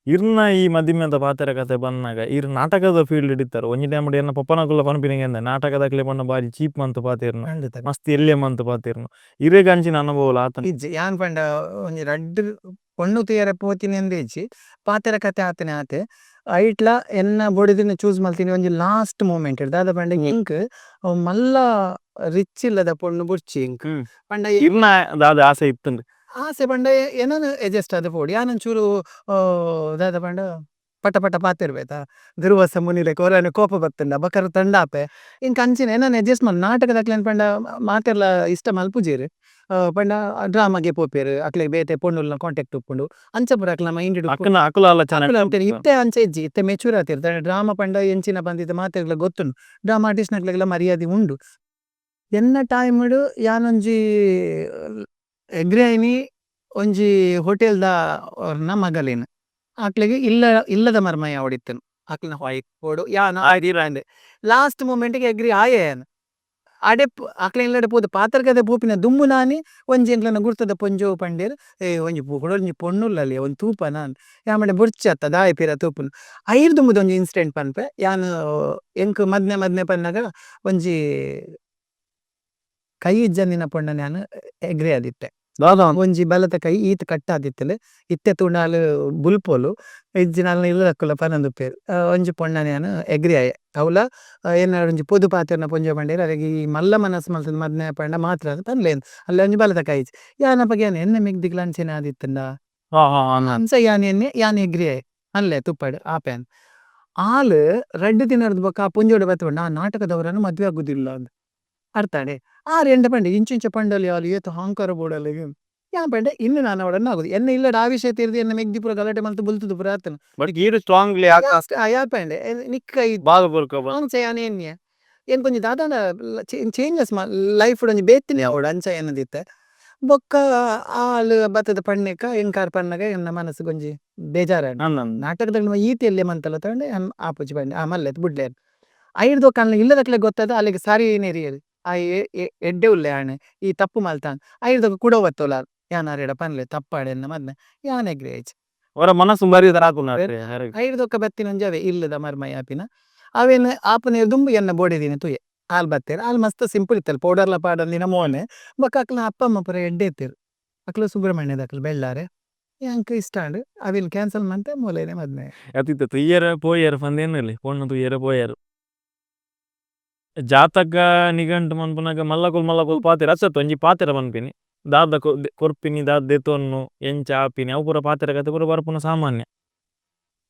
ಇರ್ನ ಈ ಮದಿಮೆದ ಪಾತೆರ ಕತೆ ಬನ್ನಗ ಇರ್ ನಾಟಕದ ಫೀಲ್ಡ್ ಡ್ ಇತ್ತರ್ ಒಂಜಿ ಟೈಮ್ ಡ್ ಎನ್ನ ಪಪ್ಪನಕುಲ್ಲ ಪನ್ಪಿನಿ ಕೇಂದೆ ನಾಟಕದಕ್ಲೆ ಪಂಡ ಬಾರಿ ಚೀಪ್ ಮಂತ್ ಪಾತೆರ್ನು ಮಸ್ತ್ ಎಲ್ಯ ಮಂತ್ ಪಾತೆರ್ನು ಇರೆಗ್ ಅಂಚಿನ ಅನುಭವಲ ಆತುಂಡ. ಇಜ್ಜಿ ಯಾನ್ ಪಂಡ ಒಂಜಿ ರಡ್ಡ್ ಪೊಣ್ಣು ತೂಯೆರೆ ಪೋತಿನಿ ಅಂದ್ ಇಜ್ಜಿ ಪಾತೆರ ಕತೆ ಆತನೆ ಆತೆ ಐಟ್ಲ ಎನ್ನ ಬೊಡೆದಿನ ಚೂಸ್ ಮಲ್ತಿನಿ ಒಂಜಿ ಲಸ್ತ್ ಮೋಮೇನ್ತ್ ದಾದ ಪಂಡ ಏನ್ಕ್ ಮಲ್ಲ ರಿಚ್ ಇಲ್ಲದ ಪೊಣ್ಣು ಬೊರ್ಚಿ ಏನ್ಕ್ ಪಂಡ ಇರ್ನ ದಾದ ಆಸೆ ಇತ್ತುಂಡು. ಆಸೆ ಪಂಡ ಎನನ್ ಅಡ್ಜುಸ್ತ್ ಆದ್ ಪೋಡು ಯಾನ್ ಒಂಚೂರು ದಾದ ಪಂಡ ಪಟ ಪಟ ಪಾತೆರ್ಬೆತ ದುರ್ವಾಸ ಮುನಿಲೆ ಓಲಾಂಡ ಕೋಪ ಬತ್ತುಂಡ ಬಕರ ತಂಡಾಪೆ ಏನ್ಕ್ ಅಂಚಿನ ಎನನ್ ಅಡ್ಜುಸ್ತ್ ಮಲ್ ನಾಟಕದಕ್ಲೆನ್ ಪಂಡ ಮಾತೆರ್ಲ ಇಷ್ಟ ಮಲ್ಪುಜೆರ್ ಪಂಡ ದ್ರಮ ಗೇ ಪೋಪೆರ್ ಅಕ್ಲೆ ಬೇತೆ ಪೊಣ್ಣುಲ್ನ ಚೋಂತಚ್ತ್ ಉಪ್ಪುಂಡು ಅಂಚ ಪುರ ಅಕ್ಲ್ನ ಮೈಂಡ್ ಡ್ ಅಕ್ಲ್ನ ಅಕುಲು ಆಲೋಚನೆ ಇತ್ತೆ ಅಂಚ ಇಜ್ಜಿ ಇತ್ತೆ ಮಚುರೇ ಆತೆರ್ ದ್ರಮ ಪಂಡ ಏನ್ಚಿನ ಪಂದ್ ಮಾತೆರ್ಗ್ಲ ಗೊತ್ತುಂಡು ದ್ರಮ ಅರ್ತಿಸ್ತ್ ನಕ್ಲೆಗ್ಲ ಮರ್ಯಾದಿ ಉಂಡು ಏನ್ನ ತಿಮೇ ಡ್ ಯಾನ್ ಒಂಜಿ ಅಗ್ರೀ ಆಯಿನಿ ಒಂಜಿ ಹೋತೇಲ್ ದ ಓರ್ನ ಮಗಲೇನ್ ಅಕ್ಲೆಗ್ ಇಲ್ಲದ ಮರ್ಮಯೆ ಆವೋಡಿತ್ತ್ಂಡ್ ಅಕ್ಲ್ನ ವಿಫೇ ಬೋಡು ಯಾನ್ ಲಸ್ತ್ ಮೋಮೇನ್ತ್ ಗೇ ಅಗ್ರೀ ಆಯೆ ಯಾನ್ ಅಡೆಪ್ ಅಕ್ಲೆನ ಇಲ್ಲಡೆ ಪೋದು ಪಾತೆರ್ಗದೆ ಪೋಪಿನ ದುಂಬುನಾನಿ ಒಂಜಿ ಏನ್ಕ್ಲೆನ ಗುರ್ತದ ಪೊಂಜೋವ್ ಪಂಡೇರ್ ಏ ಒಂಜಿ ಕುಡ ಒಂಜಿ ಪೊಣ್ಣು ಉಲ್ಲಲೆ ಅವ್ಲ್ ತೂಪನ ಯಾನ್ ಪಂಡೆ ಬೊರ್ಚಿ ಅತ್ತ ದಾಯೆ ಪಿರ ತೂಪುನ ಐರ್ದ್ ದುಂಬುದ ಒಂಜಿ ಇನ್ಚಿಡೆಂಟ್ ಪನ್ಪೆ ಯಾನ್ ಏನ್ಕ್ ಮದ್ಮೆ ಮದ್ಮೆ ಪನ್ನಗ ಒಂಜಿ ಕೈ ಇಜ್ಜಂದಿನ ಪೊಣ್ಣನ್ ಯಾನ್ ಅಗ್ರೀ ಆದಿತ್ತೆ ಒಂಜಿ ಬಲತ ಕೈ ಈತ್ ಕಟ್ ಆದಿತ್ತುಂಡು ಇತ್ತೆ ತೂಂಡ ಆಲ್ ಬುಲ್ಪೊಲು ಇಜ್ಜಿಡ ಅಲ್ನ ಇಲ್ಲದಕುಲ್ಲ ಪನೊಂದಿಪ್ಪುವೆರ್ ಒಂಜಿ ಪೊಣ್ಣನ್ ಯಾನ್ ಅಗ್ರೀ ಆಯೆ ಅವ್ಲ ಏನಾದ್ ಒಂಜಿ ಪೊದು ಪಾತೆರ್ನ ಪೊಂಜೋವ್ ಪಂಡೇರ್ ಅರೆಗ್ ಈ ಮಲ್ಲ ಮನಸ್ ಮಲ್ತುದು ಮದ್ಮೆ ಪಂಡ ಮಾತ್ರ ಪನ್ಲೆ ಅಲ್ಲ ಒಂಜಿ ಬಲತ ಕೈ ಇಜ್ಜಿ ಯಾನ್ ಅಪಗ ಎನ್ನೆ ಎನ್ನ ಮೆಗ್ದಿಗ್ಲ ಅಂಚನೆ ಆದಿತ್ತುಂಡ ಅಂಚ ಯಾನ್ ಎನ್ನೆ ಯಾನ್ ಅಗ್ರೀ ಆಯೆ ಪನ್ಲೆ ತುಪಡ್ ಆಪೆ ಅಂದ್ ಆಲ್ ರಡ್ಡ್ ದಿನರ್ದ್ ಬೊಕ ಆ ಪೊಂಜೋಡ ಬತ್ತ್ ಪಂಡ ಆ ನಾಟಕದವರನ್ನು ಮದುವೆ ಆಗುದಿಲ್ಲ ಅಂದ್ ಅರ್ಥ ಆಂಡೆ ಆರ್ ಎನ್ನಡ ಪಂಡೆ ಇಂಚ ಇಂಚ ಪಂಡಲ್ ಆಲ್ ಏತ್ ಅಹಂಕಾರ ಬೋಡು ಆಲೆಗ್ ಯಾನ್ ಪಂಡೆ ಇನಿ ನಾನ್ ಅವಳನ್ ಆಗುದು ಎನ್ನ ಇಲ್ಲಡ್ ಆ ವಿಷಯ ತೆರ್ದ್ ಎನ್ನ ಮೆಗ್ದಿ ಪೂರ ಗಲಾಟೆ ಮಲ್ತ್ ಬುಲ್ತುದು ಪೂರ ಆತುಂಡು. ಬುತ್ ಈರ್ ಸ್ತ್ರೋನ್ಗ್ಲ್ಯ್ ಯಾನ್ ಪಂಡೆ ನಿಕ್ಕ್ ಅಂಚ ಯಾನ್ ಎನ್ನಿಯೆ ಏನ್ಕ್ ಒಂಜಿ ದಾದಾಂಡ ಚಂಗೆಸ್ ಲಿಫೆ ಡ್ ಒಂಜಿ ಬೇತೆನೆ ಆವೋಡು ಅಂಚ ಎನ್ನೊಂದಿತ್ತೆ ಬೊಕ್ಕ ಆಲ್ ಬತ್ತುದು ಪನ್ನೇಕ ಎಂಕ್ ಆರ್ ಪನ್ನಗ ಎನ್ನ ಮನಸ್ಸ್ ಗ್ ಒಂಜಿ ಬೇಜಾರ್ ಆಂಡ್ ನಾಟಕದಲ್ ಈತ್ ಎಲ್ಯ ಮಂತಲ ಪಂಡ ಯಾನ್ ಆಪುಜಿ ಪಂಡೆ ಆ ಮಲ್ಲೆ ಬುಡ್ಲೆ ಐರ್ದ್ ಬೊಕ ಅಲ್ನ ಇಲ್ಲದಕ್ಲೆಗ್ ಗೊತ್ತಾದ್ ಅಲೆಗ್ ಸಾರಿ ನೆರಿಯೆರ್ ಆಯೆ ಎಡ್ಡೆ ಉಲ್ಲೆ ಆಣ್ ಈ ತಪ್ಪು ಮಲ್ತ ಐರ್ದ್ ಬೊಕ ಕುಡ ಬತ್ತೋಲ್ ಆಲ್ ಯಾನ್ ಅರೆಡ ಪನ್ಲೆ ತಪ್ಪಾಂಡ್ ಎನ್ನ ಮದ್ಮೆ ಯಾನ್ ಅಗ್ರೀ ಆಯಿಜಿ. ಒರ ಮನಸ್ ಐರ್ದ್ ಬೊಕ ಬತ್ತಿನ ಒಂಜಿ ಅವ್ವೆ ಇಲ್ಲದ ಮರ್ಮಯೆ ಆಪಿನ ಅವೆನ್ ಆಪುನೆ ದುಂಬು ಎನ್ನ ಬೋಡೆದಿನ್ ತೂಯೆ ಆಲ್ ಬತ್ತೆರ್ ಆಲ್ ಮಸ್ತ್ ಸಿಂಪಲ್ ಇತ್ತಲ್ ಪೌಡರ್ ಲ ಪಾಡಂದಿನ ಮೋನೆ ಬೊಕ ಅಕ್ಲ್ನ ಅಪ್ಪ ಅಮ್ಮ ಪೂರ ಎಡ್ಡೆ ಇತ್ತೆರ್ ಅಕ್ಲ್ ಸುಬ್ರಹ್ಮಣ್ಯದಕುಲು ಬೆಳ್ಳಾರೆ ಎಂಕ್ ಇಷ್ಟ ಆಂಡ್ ಅವೆನ್ ಚನ್ಚೇಲ್ ಮಂತೆ ಮೂಲನೆ ಮದ್ಮೆ ಆಯೆ. ಅತ್ ಇತ್ತೆ ತೂಯೆರೆ ಪೋಯೆರ್ ಪಂದ್ ಎನ್ನಲೆ ಪೊಣ್ಣು ತೂಯೆರೆ ಪೋಯೆರ್. ಜಾತಕ ನಿಘಂಟು ಮನ್ಪುನಗ ಮಲ್ಲಕುಲು ಮಲ್ಲಕುಲು ಪಾತೆರ ಅತ್ ಅತ್ ಒಂಜಿ ಪಾತೆರ ಪನ್ಪಿನಿ ದಾದ ಕೊರ್ಪಿನಿ ದಾದ ದೆತೊನ್ನು ಎಂಚ ಆಪಿನಿ ಅವು ಪೂರ ಪಾತೆರ ಕತೆ ಪೂರ ಬರ್ಪುನ ಸಾಮಾನ್ಯ.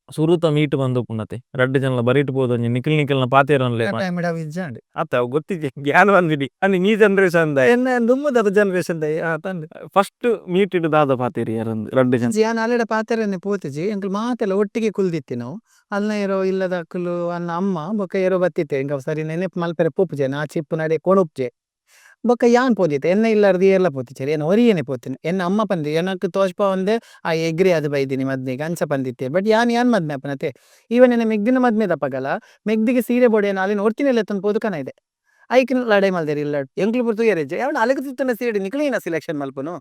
ಸುರುತ ಮೀಟ್ ಪಂದ್ ಉಪ್ಪುಂಡತೆ ರಡ್ಡ್ ಜನಲ ಬರಿಟ್ ಪೋದು ಒಂಜಿ ನಿಕಲ್ ನಿಕಲ್ನ ಪಾತೆರ ಪನ್ಲೆ. ಟೈಮ್ ಡ್ ಅವು ಇಜ್ಜಾಂಡ್. ಅತ್ ಅವು ಗೊತ್ತಿಜ್ಜಿ ಯಾನ್ ಪಂದಿನಿ ಅಂದ್ ಈ ಜನರೇಷನ್ ದಾಯೆ. ಎನ್ನ ದುಂಬುದ ಜನರೇಷನ್ ದಾಯೆ ಪಂದ್. ಫಸ್ಟ್ ಮೀಟ್ ಡ್ ದಾದ ಪಾತೆರಿಯೆರ್ ಅಂದ್ ರಡ್ಡ್ ಜನ. ಯಾನ್ ಅಲೆಡ ಪಾತೆರನೆ ಪೋತುಜಿ ಎಂಕುಲು ಮಾತೆಲ್ಲ ಒಟ್ಟಿಗೆ ಕುಲ್ದಿತ್ತಿನವು ಅಲ್ನ ಏರೋ ಇಲ್ಲದಕುಲು ಅಲ್ನ ಅಮ್ಮ ಬೊಕ ಏರೋ ಬತ್ತಿತ್ತೆರ್ ಎಂಕ್ ಅವು ಸರಿ ನೆನಪು ಮಲ್ಪೆರೆ ಪೋಪುಜಿ ಯಾನ್ ಆಚೆ ಇಪ್ಪುನಡೆ ಪೋನುಜೆ. ಬೊಕ ಯಾನ್ ಪೋದಿತ್ತೆ ಎನ್ನ ಇಲ್ಲರ್ದ್ ಏರ್ಲ ಪೋತಿಜೆರ್ ಯಾನ್ ಒರಿಯೆನೆ ಪೋತಿನಿ ಎನ್ನ ಅಮ್ಮ ಪಂದ್ ಎನಕ್ ತೋಜ್ಪಾವಂದೆ ಆಯೆ ಅಗ್ರೀ ಆದ್ ಬೈದಿನಿ ಮದ್ಮೆಗ್ ಅಂಚ ಪಂದಿತ್ತೆರ್ ಬುತ್ ಯಾನ್ ಯಾನ್ ಮದ್ಮೆ ಆಪುನತೆ ಏವನ್ ಎನ್ನ ಮೆಗ್ದಿನ ಮದ್ಮೆದಪಗಲ ಮೆಗ್ದಿಗ್ ಸೀರೆ ಬೋಡು ಯಾನ್ ಅಲೆನ್ ಒರ್ತಿನೆ ಲೆತ್ತೊಂದು ಪೋದು ಕನೈದೆ ಐಕ್ ಲಡಾಯಿ ಮಲ್ದೆರ್ ಇಲ್ಲಡ್ ಎಂಕ್ಲು ಪೂರ ತೂಯೆರೆ ಇಜ್ಜ ಯಾನ್ ಪಂಡೆ ಅಲೆಗ್ ತಿಕ್ಕುನ ಸೀರೆಡ್ ನಿಕುಲು ಏನ ಸೆಲೆಕ್ಷನ್ ಮಲ್ಪುನು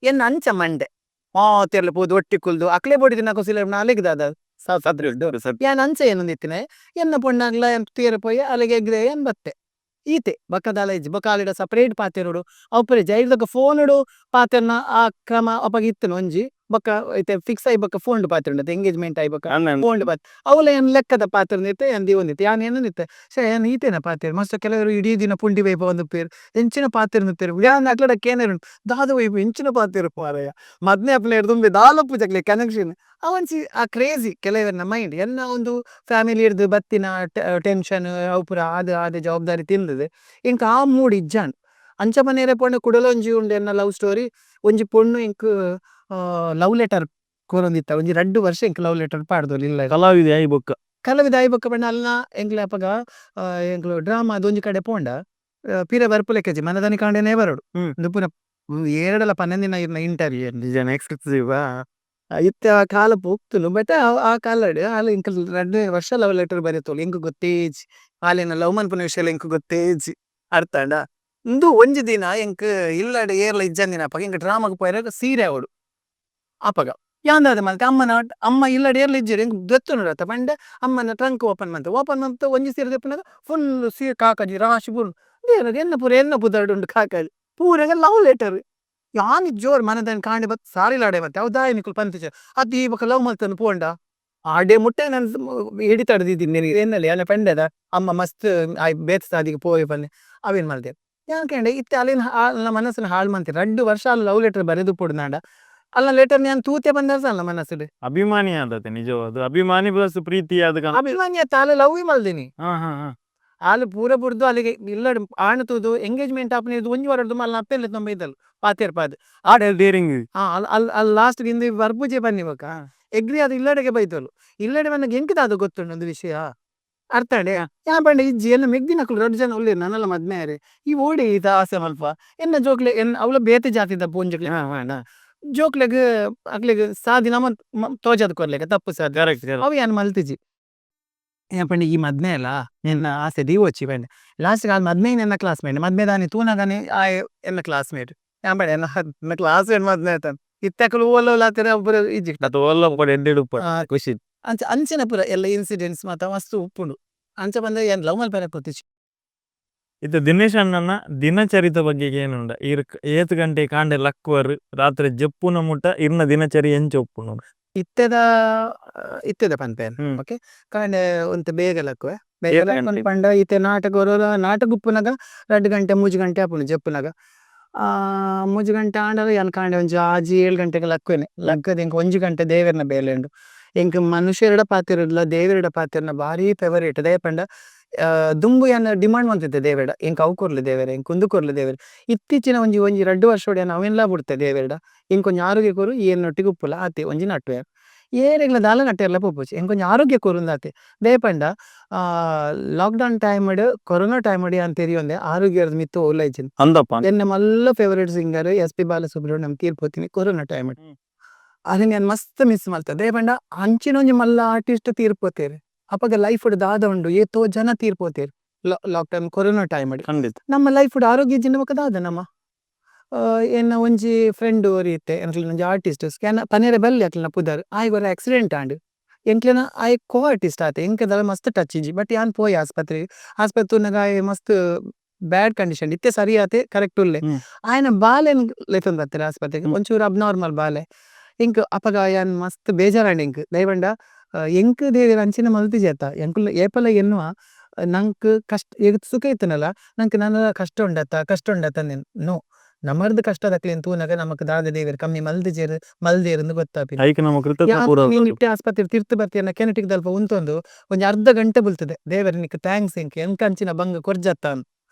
ಎನ್ನ ಅಂಚ ಮಂಡೆ ಮಾತೆರ್ಲ ಪೋದು ಒಟ್ಟಿಗೆ ಕುಲ್ದು ಅಕ್ಲೆ ಬೋಡಿತ್ತಿನಕುಲು ಸೆಲೆಕ್ಟ್ ಅಲೆಗ್ ದಾದ ಯಾನ್ ಅಂಚ ಎನ್ನೊಂದಿತ್ತಿನ ಎನ್ನ ಪೊಣ್ಣಗ್ಲ ಯಾನ್ ತೂಯೆರೆ ಪೋಯೆ ಅಲೆಗ್ ಅಗ್ರೀ ಆಯೆ ಯಾನ್ ಬತ್ತೆ ಈತೆ ಬೊಕ ದಾಲ ಇಜ್ಜಿ ಬೊಕ ಅಲೆಡ ಸೆಪರೇಟ್ ಪಾತೆರೊಡು ಅವು ಪೂರ ಇಜ್ಜಿ ಐರ್ದ್ ಬೊಕ ಫೋನ್ ಡು ಪಾತೆರ್ನ ಆ ಕ್ರಮ ಅಪಗ ಇತ್ತ್ಂಡ್ ಒಂಜಿ. ಬೊಕ್ಕ ಇತ್ತೆ ಫಿಕ್ಸ್ ಆಯಿ ಬೊಕ್ಕ ಫೋನ್ ಪಾತೆರುಂಡತೆ ಎಂಗೇಜ್ಮೆಂಟ್ ಆಯಿ ಬೊಕ್ಕ ಫೋನ್ ಪಾತ್ ಅವ್ಲ ಏನ್ ಲೆಕ್ಕದ ಪಾತೆರ್ನಿತ್ತೆ ಏನ್ ದೀವೊಂದಿತ್ತೆ ಯಾನ್ ಎನ್ನೊಂದಿತ್ತೆ ಶ್ಯೆ ಯಾನ್ ಈತೆನ ಪಾತೆರ್ ಮಸ್ತ್ ಕೆಲವೆರ್ ಇಡೀ ದಿನ ಪುಂಡಿ ಬೆಯ್ಪವೊಂದುಪ್ಪುವೆರ್ ಎಂಚಿನ ಪಾತೆರ್ನಿತ್ತೆರ್ ಯಾನ್ ಅಕ್ಲೆಡ ಕೇನೆರೆ ಉಂಡು ದಾದ ಒಯ್ಪು ಎಂಚಿನ ಪಾತೆರ್ ಮಾರಾಯ ಮದ್ಮೆ ಆಪುನೆರ್ದ್ ದುಂಬೆ ದಾಲ ಇಪ್ಪುಜಿ ಅಕ್ಲೆಗ್ ಕನೆಕ್ಷನ್ ಅವ್ ಒಂಜಿ ಆ ಕ್ರೇಜಿ ಕೆಲವೆರ್ನ ಮೈಂಡ್ ಎನ್ನ ಉಂದು ಫ್ಯಾಮಿಲಿ ರ್ದ್ ಬತ್ತಿನ ಟೆನ್ಶನ್ ಅವು ಪೂರ ಆದ್ ಆದ್ ಜವಾಬ್ದಾರಿ ತಿಂದ್ ದ್ ಎಂಕ್ ಆ ಮೂಡ್ ಇಜ್ಜಾಂಡ್ ಅಂಚ ಪನೆರೆ ಪೋಂಡ ಕುಡಲ ಒಂಜಿ ಉಂಡು ಎನ್ನ ಲವ್ ಸ್ಟೋರಿ ಒಂಜಿ ಪೊಣ್ಣು ಎಂಕ್ ಲವ್ ಲೆಟರ್ ಕೊರೊಂದಿತ್ತಲ್ ಒಂಜಿ ರಡ್ಡ್ ವರ್ಷ ಎಂಕ್ ಲವ್ ಲೆಟರ್ ಪಾಡ್ದೊಲು ಇಲ್ಲಗ್. ಕಲಾವಿದೆ ಆಯಿ ಬೊಕ್ಕ. ಕಲಾವಿದೆ ಆಯಿ ಬೊಕ್ಕ ಪಂಡ ಅಲ್ನ ಎಂಕ್ಲೆ ಅಪಗ ಎಂಕುಲು ಡ್ರಾಮ ಆದ್ ಒಂಜಿ ಕಡೆ ಪೋಂಡ ಪಿರ ಬರ್ಪುಲೆಕ ಇಜ್ಜಿ ಮನದಾನಿ ಕಾಂಡೆನೆ ಬರೊಡು ಉಂದು ಪೂರ ಏರೆಡಲ ಪನಂದಿನ ಇರ್ನ ಇಂಟರ್ವ್ಯೂ ನಿಜ ಎಕ್ಸ್ಕ್ಲೂಸಿವ್. ಇತ್ತೆ ಆ ಕಾಲ ಪೋತುಂಡು ಬಟ್ ಆ ಕಾಲಡ್ ಆಲ್ ಎಂಕ್ ರಡ್ಡ್ ವರ್ಷ ಲವ್ ಲೆಟರ್ ಬರೆತೊಲು ಎಂಕ್ ಗೊತ್ತೇ ಇಜ್ಜಿ ಆಲ್ ಎನ್ನ ಲವ್ ಮನ್ಪುನ ವಿಷಯಲ ಎಂಕ್ ಗೊತ್ತೇ ಇಜ್ಜಿ ಅರ್ಥ ಆಂಡ ಉಂದು ಒಂಜಿ ದಿನ ಎಂಕ್ ಇಲ್ಲಡ್ ಏರ್ಲ ಇಜ್ಜಂದಿನಪಗ ಎಂಕ್ ಡ್ರಾಮಗ್ ಪೋಯೆರೆ ಸೀರೆ ಆವೊಡು ಅಪಗ ಯಾನ್ ದಾದ ಮಲ್ತೆ ಅಮ್ಮನ ಅಮ್ಮ ಇಲ್ಲಡ್ ಏರ್ಲ ಇಜ್ಜೆರ್ ಎಂಕ್ ದೆತ್ತೊನೊಡತ್ತ ಪಂಡ ಅಮ್ಮನ ಟ್ರಂಕ್ ಓಪನ್ ಮಂತೆ ಓಪನ್ ಮಂತ್ ಒಂಜಿ ಸೀರೆ ದೆಪ್ಪುನಗ ಫುಲ್ ಸೀರೆ ಕಾಕಜಿ ರಾಶಿ ಬೂರ್ಂಡ್ ದೇವೆರೆ ಎನ್ನ ಪೂರ ಎನ್ನ ಪುದರ್ಡ್ ಉಂಡು ಕಾಕಜಿ ಪೂರೆಗ್ ಲವ್ ಲೆಟರ್ ಯಾನ್ ಜೋರು ಮನದಾನಿ ಕಾಂಡೆ ಬತ್ತ್ ಸಾರಿ ಲಾಡೆ ಬತ್ತೆ ಅವು ದಾಯೆ ನಿಕುಲು ಪಂತುಜರ್ ಅತ್ ಈ ಬೊಕ ಲವ್ ಮಲ್ತೊಂದು ಪೋಂಡ ಆಡೆ ಮುಟ್ಟ ಎನನ್ ಹಿಡಿತಡ್ ದೀದಿನಿ ಎನ್ನಲೆ ಎನ ಪಂಡೆದ ಅಮ್ಮ ಮಸ್ತ್ ಆಯೆ ಬೇತೆ ಸಾದಿಗ್ ಪೋಯೆ ಪಂದ್ ಅವೇನ್ ಮಲ್ದೆರ್ ಯಾನ್ ಕೇಂಡೆ ಇತ್ತೆ ಅಲೆನ್ ಅಲ್ನ ಮನಸ್ನ್ ಹಾಳ್ ಮಂತೆರ್ ರಡ್ಡ್ ವರ್ಷ ಆಲ್ ಲವ್ ಲೆಟರ್ ಬರೆದುಪ್ಪೊಡು ಅಂಡ ಅಲ್ನ ಲೆಟರ್ ನ್ ಯಾನ್ ತೂತೆ ಪಂದ್ ಅಲ್ನ ಮನಸ್ಡ್. ಅಭಿಮಾನಿ ಆದತೆ ನಿಜವಾದ್ ಅಭಿಮಾನಿ ಪ್ಲಸ್ ಪ್ರೀತಿ ಆದ್. ಅಭಿಮಾನಿ ಅತ್ತ್ ಆಲ್ ಲವ್ ಮಲ್ದಿನಿ. ಹಾ ಹಾ ಹಾ. ಆಲ್ ಪೂರ ಬುಡ್ದು ಅಲೆಗ್ ಇಲ್ಲಡ್ ಆಣ್ ತೂದು ಎಂಗೇಜ್ಮೆಂಟ್ ಆಪುನೆರ್ದ್ ಒಂಜಿ ವಾರರ್ದ್ ದುಂಬು ಅಲ್ನ ಅಪ್ಪೆನ್ ಲೆತೊಂದು ಬೈದಲ್ ಪಾತೆರ್ಪಾದ್. ಡೇರಿಂಗ್. ಅಲ್ ಅಲ್ ಅಲ್ ಲಾಸ್ಟ್ ಗ್ ಇಂದ್ ಬರ್ಪುಜೆ ಪನ್ನಿ ಬೊಕ ಅಗ್ರೀ ಆದ್ ಇಲ್ಲಡೆಗೆ ಬೈದೊಲು ಇಲ್ಲಡೆ ಬನ್ನಗ ಎಂಕ್ ದಾದ ಗೊತ್ತುಂಡು ಉಂದು ವಿಷಯ ಅರ್ಥ ಆಂಡೆ ಯಾನ್ ಪಂಡೆ ಇಜ್ಜಿ ಎನ್ನ ಮೆಗ್ದಿನಕುಲು ರಡ್ಡ್ ಜನ ಉಲ್ಲೆರ್ ನನಲ ಮದ್ಮೆ ಆಯೆರೆ ಈ ಓಡೆ ಈತ ಆಸೆ ಮಲ್ಪ ಎನ್ನ ಜೋಕ್ಲೆ ಎನ್ನ ಅವ್ಲ ಬೇತೆ ಜಾತಿದ ಪೊಂಜೋಕ್ಲೆ ಜೋಕ್ಲೆಗ್ ಅಕ್ಲೆಗ್ ಸಾದಿ ನಮ ತೋಜಾದ್ ಕೊರ್ಲೆಕ ತಪ್ಪು ಸಾದಿ ಕರೆಕ್ಟ್ ಕರೆಕ್ಟ್. ಅವು ಯಾನ್ ಮಲ್ತಿಜಿ ಯಾನ್ ಪಂಡೆ ಈ ಮದ್ಮೆ ಆಲ ನಿನ್ನ ಆಸೆ ದೀವೊಚಿ ಪಂಡೆ ಲಾಸ್ಟ್ ಗ್ ಆಲ್ ಮದ್ಮೆ ಆಯಿನಿ ಎನ್ನ ಕ್ಲಾಸ್ಮೇಟ್ ಮದ್ಮೆ ದಾನಿ ತೂನಗನೆ ಆಯೆ ಎನ್ನ ಕ್ಲಾಸ್ಮೇಟ್ ಯಾನ್ ಪಂಡೆ ಎನ್ನ ಕ್ಲಾಸ್ಮೇಟ್ ಮದ್ಮೆ ಆತನ್ ಇತ್ತೆ ಅಕುಲು ಓಲು ಓಲು ಆತೆರ್ ಅವು ಪೂರ ಇಜ್ಜಿ. ಅತ್ ಓಲ್ಲ ಉಪ್ಪಡ್ ಎಡ್ಡೆಡ್ ಉಪ್ಪಡ್ ಖುಷಿ. ಅಂಚ ಅಂಚಿನ ಪೂರ ಎಲ್ಲ ಇನ್ಸಿಡೆಂಟ್ಸ್ ಮಾತ ಮಸ್ತ್ ಉಪ್ಪುಂಡು ಅಂಚ ಪಂಡ ಯಾನ್ ಲವ್ ಮಲ್ಪೆರೆ ಪೋತಿಜಿ. ಇತ್ತೆ ದಿನೇಶ್ ಅಣ್ಣನ ದಿನಚರಿತ ಬಗ್ಗೆ ಕೇನುಂಡ ಈರ್ ಏತ್ ಗಂಟೆ ಕಾಂಡೆ ಲಕ್ಕುವರ್ ರಾತ್ರೆ ಜೆಪ್ಪುನ ಮುಟ ಇರ್ನ ದಿನಚರಿ ಎಂಚ ಉಪ್ಪುಂಡು. ಇತ್ತೆದ ಇತ್ತೆದ ಪನ್ಪೆ ಓಕೇ ಕಾಂಡೆ ಒಂತೆ ಬೇಗ ಲಕ್ಕುವೆ ಬೇಗ ಲಕ್ಕುವೆ ಪಂಡ ಇತ್ತೆ ನಾಟಕ ಒರೋರ ನಾಟಕ ಉಪ್ಪುನಗ ರಡ್ಡ್ ಗಂಟೆ ಮೂಜಿ ಗಂಟೆ ಆಪುಂಡು ಜೆಪ್ಪುನಗ ಮೂಜಿ ಗಂಟೆ ಆಂಡಲ ಯಾನ್ ಕಾಂಡೆ ಒಂಜಿ ಆಜಿ ಏಳ್ ಗಂಟೆಗ್ ಲಕ್ಕುವೆನೆ ಲಕ್ಕುದು ಎಂಕ್ ಒಂಜಿ ಗಂಟೆ ದೇವೆರ್ನ ಬೇಲೆ ಉಂಡು ಎಂಕ್ ಮನುಷ್ಯೆರ್ಡ ಪಾತೆರುಡ್ಲ ದೇವೆರ್ಡ ಪಾತೆರ್ನ ಬಾರಿ ಫೇವರಿಟ್ ದಾಯೆ ಪಂಡ ದುಂಬು ಯಾನ್ ಡಿಮಾಂಡ್ ಮಂತಿತ್ತೆ ದೇವೆರ್ಡ ಎಂಕ್ ಅವು ಕೊರ್ಲೆ ದೇವೆರೆ ಎಂಕ್ ಉಂದು ಕೊರ್ಲೆ ದೇವೆರೆ ಇತ್ತೀಚಿನ ಒಂಜಿ ಒಂಜಿ ರಡ್ಡ್ ವರ್ಷೊಡು ಯಾನ್ ಅವೆನ್ಲ ಬುಡ್ತೆ ದೇವೆರ್ಡ ಎಂಕ್ ಒಂಜಿ ಆರೋಗ್ಯ ಕೊರು ಈ ಎನ್ನೊಟ್ಟಿಗೆ ಉಪ್ಪುಲ ಆತೆ ಒಂಜಿ ನಟ್ಟುವೆ ಏರೆಗ್ಲ ದಾಲ ನಟ್ಟೆರ್ಲ ಪೋಪುಜಿ ಎಂಕ್ ಒಂಜಿ ಆರೋಗ್ಯ ಕೊರುಂದ್ ಆತೆ ದಾಯೆ ಪಂಡ ಲಾಕ್ಡೌನ್ ಟೈಮ್ ಡ್ ಕೊರೊನ ಟೈಮ್ ಡ್ ಯಾನ್ ತೆರಿಯೊಂದೆ ಆರೋಗ್ಯರ್ದ್ ಮಿತ್ತ್ ಒವುಲ ಇಜ್ಜಿ ಅಂದಪ್ಪ. ಎನ್ನ ಮಲ್ಲ favourite singer S P Balasubrahmanyam ತೀರ್ ಪೋತಿನಿ ಕೊರೊನ ಟೈಮ್ ಡ್ ಅರೆನ್ ಯಾನ್ ಮಸ್ತ್ ಮಿಸ್ಸ್ ಮಲ್ತೆ ದಾಯೆ ಪಂಡ ಅಂಚಿನ ಒಂಜಿ ಮಲ್ಲ ಆರ್ಟಿಸ್ಟ್ ತೀರ್ ಪೋತೆರ್ ಅಪಗ ಲೈಫ್ ಡ್ ದಾದ ಉಂಡು ಏತೋ ಜನ ತೀರ್ ಪೋತೆರ್ lockdown corona time ಡ್ ಖಂಡಿತ. ನಮ್ಮ ಲೈಫ್ ಡ್ ಆರೋಗ್ಯ ಇಜ್ಜಿಂಡ ಬೊಕ ದಾದ ನಮ ಎನ್ನ ಒಂಜಿ ಫ್ರಿಯೆಂಡ್ ಒರಿ ಇತ್ತೆ ಎಂಕ್ಲೆನ ಒಂಜಿ ಆರ್ಟಿಸ್ಟ್ ಸ್ಕ್ಯಾನ್ ಪನೆರೆ ಬಲ್ಲಿ ಅಕ್ಲೆನ ಪುದರ್ ಆಯೆಗ್ ಒರ ಆಕ್ಸಿಡೆಂಟ್ ಆಂಡ್ ಎಂಕ್ಲೆನ ಆಯೆ ಕೋ ಆರ್ಟಿಸ್ಟ್ ಆತೆ ಎಂಕ್ ದಾಲ ಮಸ್ತ್ ಟಚ್ ಇಜ್ಜಿ ಬುತ್ ಯಾನ್ ಪೋಯೆ ಆಸ್ಪತ್ರೆಗ್ ಆಸ್ಪತ್ರೆ ತೂನಗ ಆಯೆ ಮಸ್ತ್ ಬದ್ ಕಂಡೀಶನ್ ಇತ್ತೆ ಸರಿ ಆತೆ ಕರೆಕ್ಟ್ ಉಲ್ಲೆ ಆಯೆನ ಬಾಲೆನ್ ಲೆತೊಂದು ಬತ್ತೆರ್ ಆಸ್ಪತ್ರೆಗ್ ಒಂಚೂರು ಅಬ್ನೋರ್ಮಲ್ ಬಾಲೆ ಎಂಕ್ ಅಪಗ ಯಾನ್ ಮಸ್ತ್ ಬೇಜಾರ್ ಆಂಡ್ ಎಂಕ್ ದಾಯೆ ಪಂಡ ಎಂಕ್ ದೇವೆರ್ ಅಂಚಿನ ಮಲ್ತಿಜಿ ಅತ ಎಂಕುಲು ಏಪಲ ಎನ್ನುವ ನಂಕ್ ಕಷ್ಟ ಸುಖ ಇತ್ತ್ಂಡಲ ನಂಕ್ ನನಲ ಕಷ್ಟ ಉಂಡತ ಕಷ್ಟ ಉಂಡತ ನೋ ನಮರ್ದ್ ಕಷ್ಟದಕ್ಲೆನ್ ತೂನಗ ನಮಕ್ ದಾದ ದೇವೆರ್ ಕಮ್ಮಿ ಮಲ್ದಿಜೆರ್ ಮಲ್ದೆರ್ ಅಂದ್ ಗೊತ್ತಾಪಿನಿ. ಐಕ್ ನಮ ಕೃತಜ್ಞ ಯಾನ್ ಪೂರ ಇತ್ತೆ ಆಸ್ಪತ್ರೆ ತಿರ್ತ್ ಬತ್ತಿ ಎನ್ನ ಕೆನೆಟಿಕ್ ದಲ್ಪ ಉಂತೊಂದು ಒಂಜಿ ಅರ್ಧ ಗಂಟೆ ಬುಲ್ತುದೆ ದೇವೆರೆ ನಿಕ್ಕ್ thanks ಎಂಕ್ ಎಂಕ್ ಅಂಚಿನ ಬಂಗ ಕೊರ್ಜತ ಅಂದ್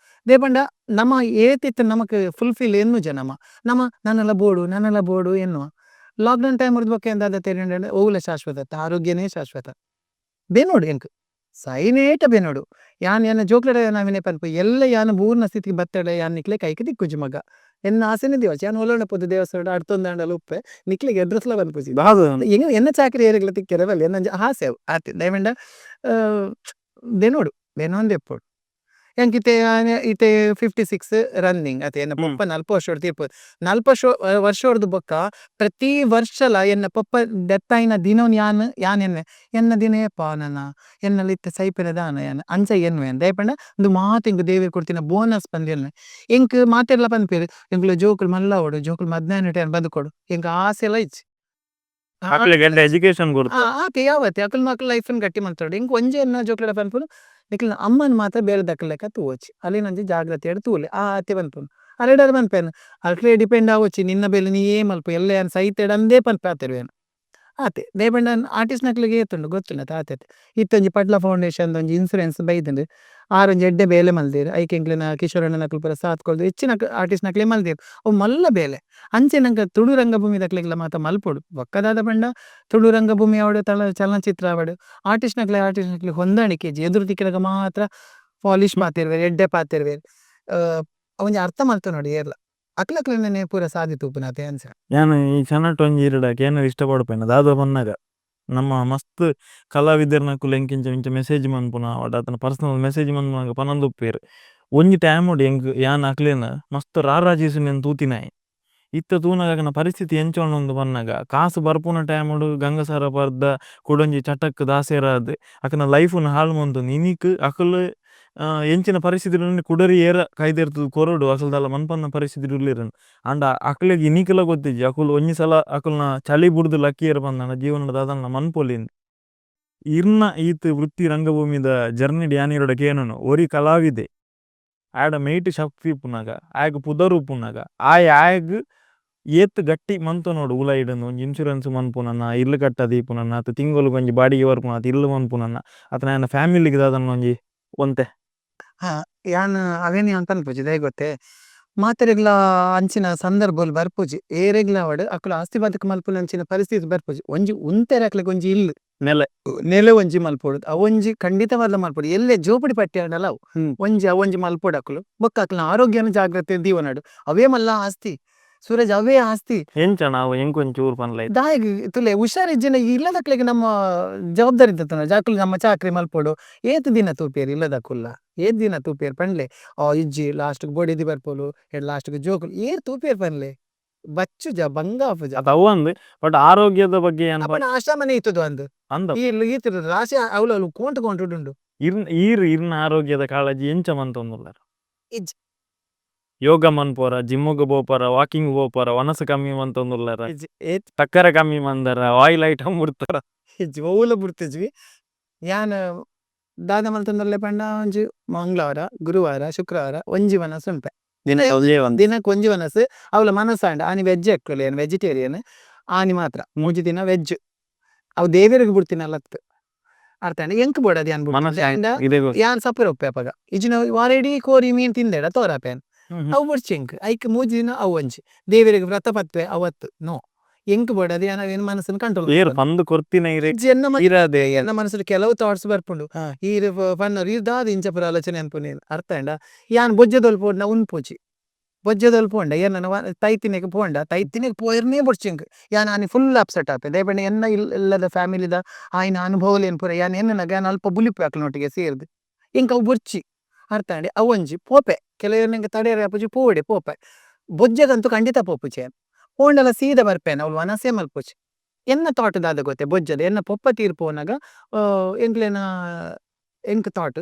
ದಾಯೆ ಪಂಡ ನಮ ಏತ್ ಇತ್ತ್ಂಡ ನಮಕ್ ಫುಲ್ ಫಿಲ್ ಎನ್ನುಜ ನಮ ನಮ ನನಲ ಬೋಡು ನನಲ ಬೋಡು ಎನ್ನುವ ಲಾಕ್ಡೌನ್ ಟೈಮ್ ರ್ದ್ ಬೊಕ ಯಾನ್ ದಾದ ತೆರಿಯೊಂಡೆ ಒವುಲ ಶಾಶ್ವತ ಅತ್ತ್ ಆರೋಗ್ಯನೆ ಶಾಶ್ವತ ಬೇನೋಡು ಎಂಕ್ ಸೈನೇಟ ಬೇನೋಡು ಯಾನ್ ಎನ್ನ ಜೋಕ್ಲೆಡ ಯಾನ್ ಪನ್ಪೆ ಎಲ್ಲೆ ಯಾನ್ ಬೂರ್ನ ಸ್ಥಿತಿಗ್ ಬತ್ತೆಡ ಯಾನ್ ನಿಕ್ಲೆ ಕೈಕ್ ತಿಕ್ಕುಜಿ ಮಗ ಎನ್ನ ಆಸೆನೆ ದಿವಚ್ ಯಾನ್ ಓಲಾಂಡ ಪೋದು ದೇವಸ್ಥಾನಡ್ ಅಡ್ತೊಂದಾಂಡಲ ಉಪ್ಪೆ ನಿಕ್ಲೆಗ್ ಅಡ್ರೆಸ್ ಲ ಪನ್ಪುಜಿ. ಎನ್ನ ಚಾಕಿರಿ ಏರೆಗ್ಲ ತಿಕ್ಕೆರೆ ಬಲ್ಲಿ ಎನ್ನ ಒಂಜಿ ಆಸೆ ಅವು ಆತೆ ದಾಯೆ ಪಂಡ ಬೆನೋಡು ಬೆನೊಂದೆ ಇಪ್ಪೊಡು ಎಂಕ್ ಇತ್ತೆ ಇತ್ತೆ 56 ರನ್ನಿಂಗ್ ಅತೆ ಎನ್ನ ಪೊಪ್ಪ ನಲ್ಪ ವರ್ಷೊಡು ತೀರ್ ನಲ್ಪ ವರ್ಷೊಡ್ದು ಬೊಕ್ಕ ಪ್ರತಿ ವರ್ಷಲ ಎನ್ನ ಪೊಪ್ಪ ಡೆತ್ ಆಯಿನ ದಿನೊನು ಯಾನ್ ಯಾನ್ ಎನ್ನುವೆ ಎನ್ನ ದಿನ ಏಪ ನನ ಎನ್ನಲ ಇತ್ತೆ ಸೈಪೆನ ದಾನ ಯಾನ್ ಅಂಚ ಎನ್ನುವೆ ದಾಯೆ ಪಂಡ ಉಂದು ಮಾತ ಎಂಕ್ ದೇವೆರ್ ಕೊರ್ತಿನ ಬೋನಸ್ ಪಂದ್ ಎನ್ನುವೆ ಎಂಕ್ ಮಾತೆರ್ಲ ಪನ್ಪೆರ್ ಎಂಕಲ್ನ ಜೋಕುಲು ಮಲ್ಲ ಆವೊಡು ಜೋಕುಲು ಮದ್ಮೆ ಆಯಿನೆಟ ಯಾನ್ ಬದುಕೊಡು ಎಂಕ್ ಆಸೆಲ ಇಜ್ಜಿ. ಅಕ್ಲೆಗ್ ಎಡ್ಡೆ ಎಜುಕೇಶನ್ ಕೊರ್ತ. ಆತೆ ಯಾವತ್ತೆ ಅಕುಲು ಅಕುಲು ಲೈಫ್ ನ್ ಗಟ್ಟಿ ಮಲ್ತೊಡು. ಎಂಕ್ ಒಂಜೇ ಎನ್ನ ಜೋಕ್ಲೆಡ ಪನ್ಪುನು ನಿಕಲ್ನ ಅಮ್ಮನ್ ಮಾತ್ರ ಬೇಲೆದಕುಲ್ ಲೆಕ ತೂವೊಚಿ ಅಲೆನ್ ಒಂಜಿ ಜಾಗ್ರತೆ ಡ್ ತೂಲೆ ಆತೆ ಪನ್ಪುನು. ಅರೆಡ ಪನ್ಪೆರ್ ಅಕ್ಲೆಗ್ ಡಿಪೆಂಡ್ ಆವೊಚಿ ನಿನ್ನ ಬೇಲೆ ನೀಯೇ ಮನ್ಪು ಎಲ್ಲೆ ಯಾನ್ ಸೈತೆಡ ಅಂದೇ ಪನ್ಪೆ ಪಾತೆರುವೆರ್ ಆತೆ ದಾಯೆ ಪಂಡ ಆರ್ಟಿಸ್ಟ್ ನಕ್ಲೆಗ್ ಏತ್ ಉಂಡು ಗೊತ್ತುಂಡತೆ ಆತೆ ಅತೆ. ಇತ್ತೆ ಒಂಜಿ ಪಟ್ಲ ಫೌಂಡೇಶನ್ ದ ಒಂಜಿ ಇನ್ಶೂರೆನ್ಸ್ ಬೈದ್ಂಡ್ ಆರ್ ಒಂಜಿ ಎಡ್ಡೆ ಬೇಲೆ ಮಲ್ದೆರ್ ಐಕ್ ಎಂಕ್ಲೆನ ಕಿಶೋರ್ ಅಣ್ಣನಕುಲು ಪೂರ ಸಾಥ್ ಕೊರ್ದು ಹೆಚ್ಚಿನ ಆರ್ಟಿಸ್ಟ್ ನಕ್ಲೆ ಮಲ್ದೆರ್ ಅವು ಮಲ್ಲ ಬೇಲೆ ಅಂಚೆ ನಂಕ್ ತುಳು ರಂಗ ಭೂಮಿ ದಕ್ಲೆಗ್ಲ ಮಾತ ಮನ್ಪೊಡು ಬೊಕ್ಕ ದಾದ ಪಂಡ ತುಳು ರಂಗ ಭೂಮಿ ಆವಡ್ ಚಲನಚಿತ್ರ ಆವಡ್ ಆರ್ಟಿಸ್ಟ್ ನಕ್ಲೆ ಆರ್ಟಿಸ್ಟ್ ನಕ್ಲೆ ಹೊಂದಾಣಿಕೆ ಇಜ್ಜಿ ಎದುರು ತಿಕಿನಗ ಮಾತ್ರ ಪೋಲಿಷ್ ಪಾತೆರುವೆರ್ ಎಡ್ಡೆ ಪಾತೆರುವೆರ್ ಅವ್ವೊಂಜಿ ಅರ್ಥ ಮಲ್ತೊನೊಡು ಏರ್ಲ ಅಕ್ಲಕ್ಲೆನೆ ಪೂರ ಸಾದಿ ತೂಪುನ ಅತೆ ಅಂಚ. ಯಾನ್ ಈ ಕ್ಷಣಟ್ ಒಂಜಿ ಇರೆಡ ಕೇನರೆ ಇಷ್ಟ ಪಡ್ಪೇನೆ ದಾದ ಪನ್ನಗ ನಮ್ಮ ಮಸ್ತ್ ಕಲಾವಿದೆರ್ನಕುಲು ಎಂಕ್ ಇಂಚ ಇಂಚ ಮೆಸೇಜ್ ಮನ್ಪುನ ಆವಡ್ ಅತ್ತ್ಂಡ ಪರ್ಸನಲ್ ಮೆಸೇಜ್ ಮನ್ಪುನಗ ಪನೊಂದು ಉಪ್ಪೆರ್ ಒಂಜಿ ಟೈಮ್ ಡ್ ಎಂಕ್ ಯಾನ್ ಅಕ್ಲೆನ್ ಮಸ್ತ್ ರಾರಾಜಿಸುನೆನ್ ತೂತಿನಾಯೆ ಇತ್ತೆ ತೂನಗ ಅಕಲ್ನ ಪರಿಸ್ಥಿತಿ ಎಂಚ ಉಂಡು ಪನ್ನಗ ಕಾಸ್ ಬರ್ಪುನ ಟೈಮ್ ಡ್ ಗಂಗಸರ ಪರ್ದ ಕುಡೊಂಜಿ ಚಟಕ್ ದಾಸೆರಾದ್ ಅಕಲ್ನ ಲೈಫ್ ನ್ ಹಾಳ್ ಮಂತೊಂದು ಇನಿಕ್ ಅಕುಲು ಎಂಚಿನ ಪರಿಸ್ಥಿತಿ ಡ್ ಕುಡೊರಿ ಏರಾ ಕೈ ದೆರ್ತ್ ಕೊರೊಡು ಅಕುಲು ದಾಲ ಮನ್ಪಂದಿನ ಪರಿಸ್ಥಿತಿ ಉಲ್ಲೆರ್ ಆಂಡ ಅಕ್ಲೆಗ್ ಇನಿಕ್ಲ ಗೊತ್ತಿಜ್ಜಿ ಅಕುಲು ಒಂಜಿ ಸಲ ಅಕಲ್ನ ಚಳಿ ಬುರ್ದು ಲಕ್ಕಿಯೆರ್ ಪಂಡ ಜೀವನಡ್ ದಾದಾಂಡಲ ಮನ್ಪೊಲಿ ಇಂದ್. ಇರ್ನ ಈತ್ ವೃತ್ತಿ ರಂಗಭೂಮಿದ ಜರ್ನಿ ಡ್ ಯಾನ್ ಇರೆಡ ಕೇನೋನು ಒರಿ ಕಲಾವಿದೆ ಆಯಡ ಮೈಟ್ ಶಕ್ತಿ ಉಪ್ಪುನಗ ಆಯಗ್ ಪುದರ್ ಉಪ್ಪುನಗ ಆಯೆ ಆಯಗ್ ಏತ್ ಗಟ್ಟಿ ಮಂತೊನೊಡು ಉಲಾಯಿಡ್ ಒಂಜಿ ಇನ್ಶೂರೆನ್ಸ್ ಮನ್ಪುನನ ಇಲ್ಲ್ ಕಟ್ಟದ್ ದೀಪುನನ ಅತ್ತ್ ತಿಂಗೊಲುಗ್ ಒಂಜಿ ಬಾಡಿಗೆ ಬರ್ಪುನ ಇಲ್ಲ್ ಮನ್ಪುನನ ಅತ್ತ್ಂಡ ಆಯನ ಫ್ಯಾಮಿಲಿ ಗ್ ದಾದನ ಒಂಜಿ ಒಂತೆ. ಹಾ ಯಾನ್ ಅವೇನೆ ಯಾನ್ ಪನ್ಪುಜಿ ದಾಯೆ ಗೊತ್ತೇ ಮಾತೆರೆಗ್ಲಾ ಅಂಚಿನ ಸಂದರ್ಭಲ್ ಬರ್ಪುಜಿ ಏರೆಗ್ಲಾ ಆವಡ್ ಅಕುಲು ಆಸ್ತಿ ಬದುಕು ಮನ್ಪುನಂಚಿನ ಪರಿಸ್ಥಿತಿ ಬರ್ಪುಜಿ ಒಂಜಿ ಉಂತೆರೆ ಅಕ್ಲೆಗ್ ಒಂಜಿ ಇಲ್ಲ್ ನೆಲೆ ನೆಲೆ ಒಂಜಿ ಮನ್ಪೊಡು ಅವೊಂಜಿ ಖಂಡಿತವಾದ್ಲ ಮನ್ಪೊಡು ಎಲ್ಲೆ ಜೋಪಡಿ ಪಟ್ಟಿ ಆಂಡಲ ಆವು ಒಂಜಿ ಅವೊಂಜಿ ಮನ್ಪೊಡು ಅಕುಲು ಬೊಕ ಅಕಲ್ನ ಆರೋಗ್ಯನ್ ಜಾಗ್ರತೆ ದೀವೊನೊಡು ಅವೇ ಮಲ್ಲ ಆಸ್ತಿ ಸೂರಜ್ ಅವೇ ಆಸ್ತಿ. ಎಂಚನ ಅವು ಎಂಕ್ ಒಂಚೂರು ಪನ್ಲೆ. ದಾಯೆಗ್ ತೂಲೆ ಹುಷಾರಿಜ್ಜಿಂಡ ಇಲ್ಲದಕ್ಲೆಗ್ ನಮ್ಮ ಜವಾಬ್ದಾರಿ ದೆತೊನೊಡು ಅಕುಲು ನಮ್ಮ ಚಾಕ್ರಿ ಮನ್ಪೊಡು ಏತ್ ದಿನ ತೂಪೆರ್ ಇಲ್ಲದಕುಲ್ಲ ಏತ್ ದಿನ ತೂಪೆರ್ ಪನ್ಲೆ ಆ ಇಜ್ಜಿ ಲಾಸ್ಟ್ ಗ್ ಬೊಡೆದಿ ಬರ್ಪೊಲು ಲಾಸ್ಟ್ ಗ್ ಜೋಕುಲು ಏರ್ ತೂಪೆರ್ ಪನ್ಲೆ ಬಚ್ಚುಜ ಬಂಗ ಆಪುಜ. ಅತ್ ಅವು ಅಂದ್ ಬಟ್ ಆರೋಗ್ಯದ ಬಗ್ಗೆ ಯಾನ್ ಅಪನ ಆಶ್ರಮನೆ ಇತ್ತುದು ಅಂದ್ ಅಂದ ಈ ಈತ್ ರಾಶಿ ಅವ್ಲು ಅವ್ಲು ಕೋಂಟು ಕೋಂಟುಡು ಉಂಡು. ಇರ್ನ ಈರ್ ಇರ್ನ ಆರೋಗ್ಯದ ಕಾಳಜಿ ಎಂಚ ಮಂತೊಂದುಲ್ಲರ್. ಇಜ್ಜಿ. ಯೋಗ ಮನ್ಪುವರ ಜಿಮ್ ಗ್ ಪೋಪರ ವಾಕಿಂಗ್ ಪೋಪರ ವನಸ್ ಕಮ್ಮಿ ಮಂತೊಂದುಲ್ಲರ. ಇಜ್ಜಿ ಏತ್ ಸಕ್ಕರೆ ಕಮ್ಮಿ ಮಂದರ ಆಯಿಲ್ ಐಟಮ್ ಬುಡ್ತರ. ಇಜ್ಜಿ ಒವ್ವುಲ ಬುಡ್ತಿಜ್ಜಿ ಯಾನ್ ದಾದ ಮಲ್ತೊಂದುಲ್ಲೆ ಪಂಡ ಒಂಜಿ ಮಂಗಳವಾರ ಗುರುವಾರ ಶುಕ್ರವಾರ ಒಂಜಿ ವನಸ್ ಉನ್ಪೆ. ದಿನಕ್ ಒಂಜಿ ವನಸ್ ಅವ್ಲ ಮನಸ್ ಆಂಡ ಆನಿ ವೆಜ್ ಆಕ್ಚುಲಿ ಯಾನ್ ವೆಜಿಟೇರಿಯನ್ ಆನಿ ಮಾತ್ರ ಮೂಜಿ ದಿನ ವೆಜ್ ಅವು ದೇವೆರೆಗ್ ಬುಡ್ತಿನಲ ಅತ್ತ್ ಅರ್ಥ ಆಂಡ ಎಂಕ್ ಬೋಡಾದ್ ಯಾನ್ ಮನಸ್ ಬುಡ್ಪುನಿ ಯಾನ್ ಸಪುರ ಉಪ್ಪುವೆ ಅಪಗ ಇಜ್ಜಿಂಡ ವಾರ ಇಡೀ ಕೋರಿ ಮೀನ್ ತಿಂದೆಡ ತೋರಪೆ ಯಾನ್ ಅವು ಬೊರ್ಚಿ ಎಂಕ್ ಐಕ್ ಮೂಜಿ ದಿನ ಅವು ಒಂಜಿ ದೇವೆರೆಗ್ ವ್ರತ ಪತ್ತುವೆ ಅವು ಅತ್ತ್ ನೋ ಎಂಕ್ ಬೋಡಾದ್ ಯಾನ್ ಅವೇನ್ ಮನಸ್ನ್ ಕಂಟ್ರೋಲ್ ಏರ್ ಪಂದ್ ಕೊರ್ತಿನ ಇರೆಗ್ ಇಜ್ಜಿ ಎನ್ನ ಮನಸ್ಡ್ ಕೆಲವು ಥಾಟ್ಸ್ ಬರ್ಪುಂಡು ಈರ್ ಪನ್ನರ್ ಈರ್ ದಾದ ಇಂಚ ಪೂರ ಆಲೋಚನೆ ಮನ್ಪುನಿ ಅರ್ಥ ಆಂಡ ಯಾನ್ ಬೊಜ್ಜದೋಲ್ ಪೋಂಡ ಉನ್ಪುಜಿ ಬೊಜ್ಜದೋಲ್ ಪೋಂಡ ಎನ್ನನ್ ತೈತಿನೆಗ್ ಪೋಂಡ ತೈತಿನೆಗ್ ಪೋಯೆರ್ನೆ ಬೊರ್ಚಿ ಎಂಕ್ ಯಾನ್ ಆನಿ ಫುಲ್ ಅಪ್ಸೆಟ್ ಆಪೆ ದಾಯೆ ಪಂಡ ಎನ್ನ ಇಲ್ಲದ ಫ್ಯಾಮಿಲಿ ದ ಆಯಿನ ಅನುಭವಲೆನ್ ಪೂರ ಯಾನ್ ಎನ್ನುನಗ ಯಾನ್ ಅಲ್ಪ ಬುಲಿಪುವೆ ಅಕ್ಲ್ನೊಟ್ಟಿಗೆ ಸೇರ್ದ್ ಎಂಕ್ ಅವು ಬೊರ್ಚಿ ಅರ್ಥ ಆಂಡೆ ಅವು ಒಂಜಿ ಪೋಪೆ ಕೆಲವೆರ್ನ ಎಂಕ್ ತಡೆಯೆರೆ ಆಪುಜಿ ಪೋವಡೆ ಪೋಪೆ ಬೊಜ್ಜಗಂತು ಖಂಡಿತ ಪೋಪುಜಿ ಯಾನ್ ಪೋಂಡಲ ಸೀದಾ ಬರ್ಪೆ ಯಾನ್ ಅವ್ಲು ವನಸೆ ಮನ್ಪುಜಿ ಎನ್ನ ಥಾಟ್ ದಾದ ಗೊತ್ತೆ ಬೊಜ್ಜದ ಎನ್ನ ಪೊಪ್ಪ ತೀರ್ ಪೋನಗ ಎಂಕ್ಲೆನ ಎಂಕ್ ಥಾಟ್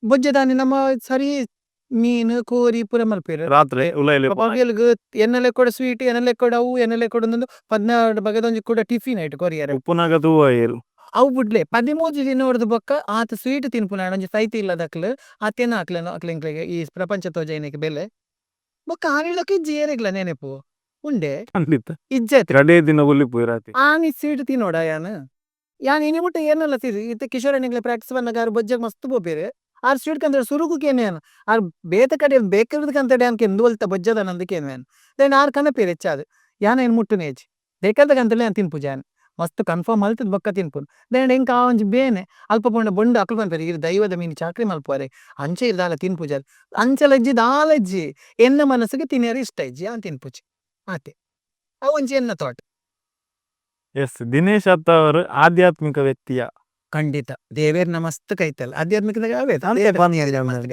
ಬೊಜ್ಜದಾನಿ ನಮ ಸರಿ ಮೀನ್ ಕೋರಿ ಪೂರ ಮನ್ಪುವೆರ್. ರಾತ್ರೆ ಉಲಯಿ ಪಗೆಲ್ ಗ್ ಎನ್ನ ಲೆಕ್ಕೊಡು ಸ್ವೀಟ್ ಎನ್ನ ಲೆಕ್ಕೊಡು ಅವು ಎನ್ನ ಲೆಕ್ಕೊಡು ಉಂದು ಪದ್ನಾಡ್ ಬಗೆದ ಒಂಜಿ ಕುಡ ಟಿಫಿನ್ ಐಟ್ ಕೊರಿಯೆರೆ. ಉಪ್ಪುನಗ ತೂವಯೆರ್. ಅವು ಬುಡ್ಲೆ ಪದಿಮೂಜಿ ದಿನೊರ್ದು ಬೊಕ್ಕ ಆತ್ ಸ್ವೀಟ್ ತಿನ್ಪುನ ಒಂಜಿ ಸೈತಿ ಇಲ್ಲದಕುಲು ಆತೇನ ಅಕ್ಲೆನ ಅಕ್ಲ್ ಎಂಕ್ಲೆಗ್ ಈ ಪ್ರಪಂಚ ತೋಜಾಯಿನೆಕ್ ಬೆಲೆ ಬೊಕ್ಕ ಆನಿಲಕ ಇಜ್ಜಿ ಏರೆಗ್ಲ ನೆನೆಪು ಉಂಡೆ. ಖಂಡಿತ. ಇಜ್ಜತೆ. ಕಡೆ ದಿನ ಬುಲಿಪುವೆರ್ ಆತೆ. ಆನಿ ಸ್ವೀಟ್ ತಿನೋಡ ಯಾನ್ ಯಾನ್ ಇನಿ ಮುಟ ಏರ್ನಲ ತಿಂದಿ ಇತ್ತೆ ಕಿಶೋರ್ ಅಣ್ಣೆಗ್ಲ ಪ್ರಾಕ್ಟೀಸ್ ಬನ್ನಗ ಆರ್ ಬೊಜ್ಜಗ್ ಮಸ್ತ್ ಪೋಪೆರ್ ಆರ್ ಸ್ವೀಟ್ ಕಂತ್ಂಡ ಸುರುಕು ಕೇನುವೆ ಯಾನ್ ಆರ್ ಬೇತೆ ಕಡೆ ಬೇಕರಿ ಕಂತಡ ಯಾನ್ ಕೇನುವೆ ಉಂದು ಒಲ್ತ ಬೊಜ್ಜದನ ಕೇನುವೆ ಯಾನ್ ದಾಯೆ ಆರ್ ಕನಪೆರ್ ಹೆಚ್ಚಾದ್ ಯಾನ್ ಐನ್ ಮುಟ್ಟುನೆ ಇಜ್ಜಿ ಬೇಕರಿದ ಕಂತ್ಂಡ ಯಾನ್ ತಿನ್ಪುಜಿ ಯಾನ್ ಮಸ್ತ್ ಕನ್ಫರ್ಮ್ ಮಲ್ತ್ ಬೊಕ್ಕ ತಿನ್ಪುನು ದಾಯೆ ಪಂಡ ಎಂಕ್ ಆ ಒಂಜಿ ಬೇನೆ ಅಲ್ಪ ಪೋಂಡ ಬೊಂಡ ಅಕುಲು ಪನ್ಪೆರ್ ಈರ್ ದೈವದ ಮಿನಿ ಚಾಕ್ರಿ ಮನ್ಪುವರೆ ಅಂಚ ಈರ್ ದಾಲ ತಿನ್ಪುಜರ್ ಅಂಚಲ ಇಜ್ಜಿ ದಾಲ ಇಜ್ಜಿ ಎನ್ನ ಮನಸ್ಗ್ ತಿನಿಯೆರೆ ಇಷ್ಟ ಇಜ್ಜಿ ಯಾನ್ ತಿನ್ಪುಜಿ ಆತೆ ಅವು ಒಂಜಿ ಎನ್ನ ಥಾಟ್. ಎಸ್ ದಿನೇಶ್ ಅತ್ತಾವರ್ ಆಧ್ಯಾತ್ಮಿಕ ವ್ಯಕ್ತಿಯ. ಖಂಡಿತ ದೇವೆರ್ನ ಮಸ್ತ್ ಕೈತಲ್ ಆಧ್ಯಾತ್ಮಿಕದ ಅವೇ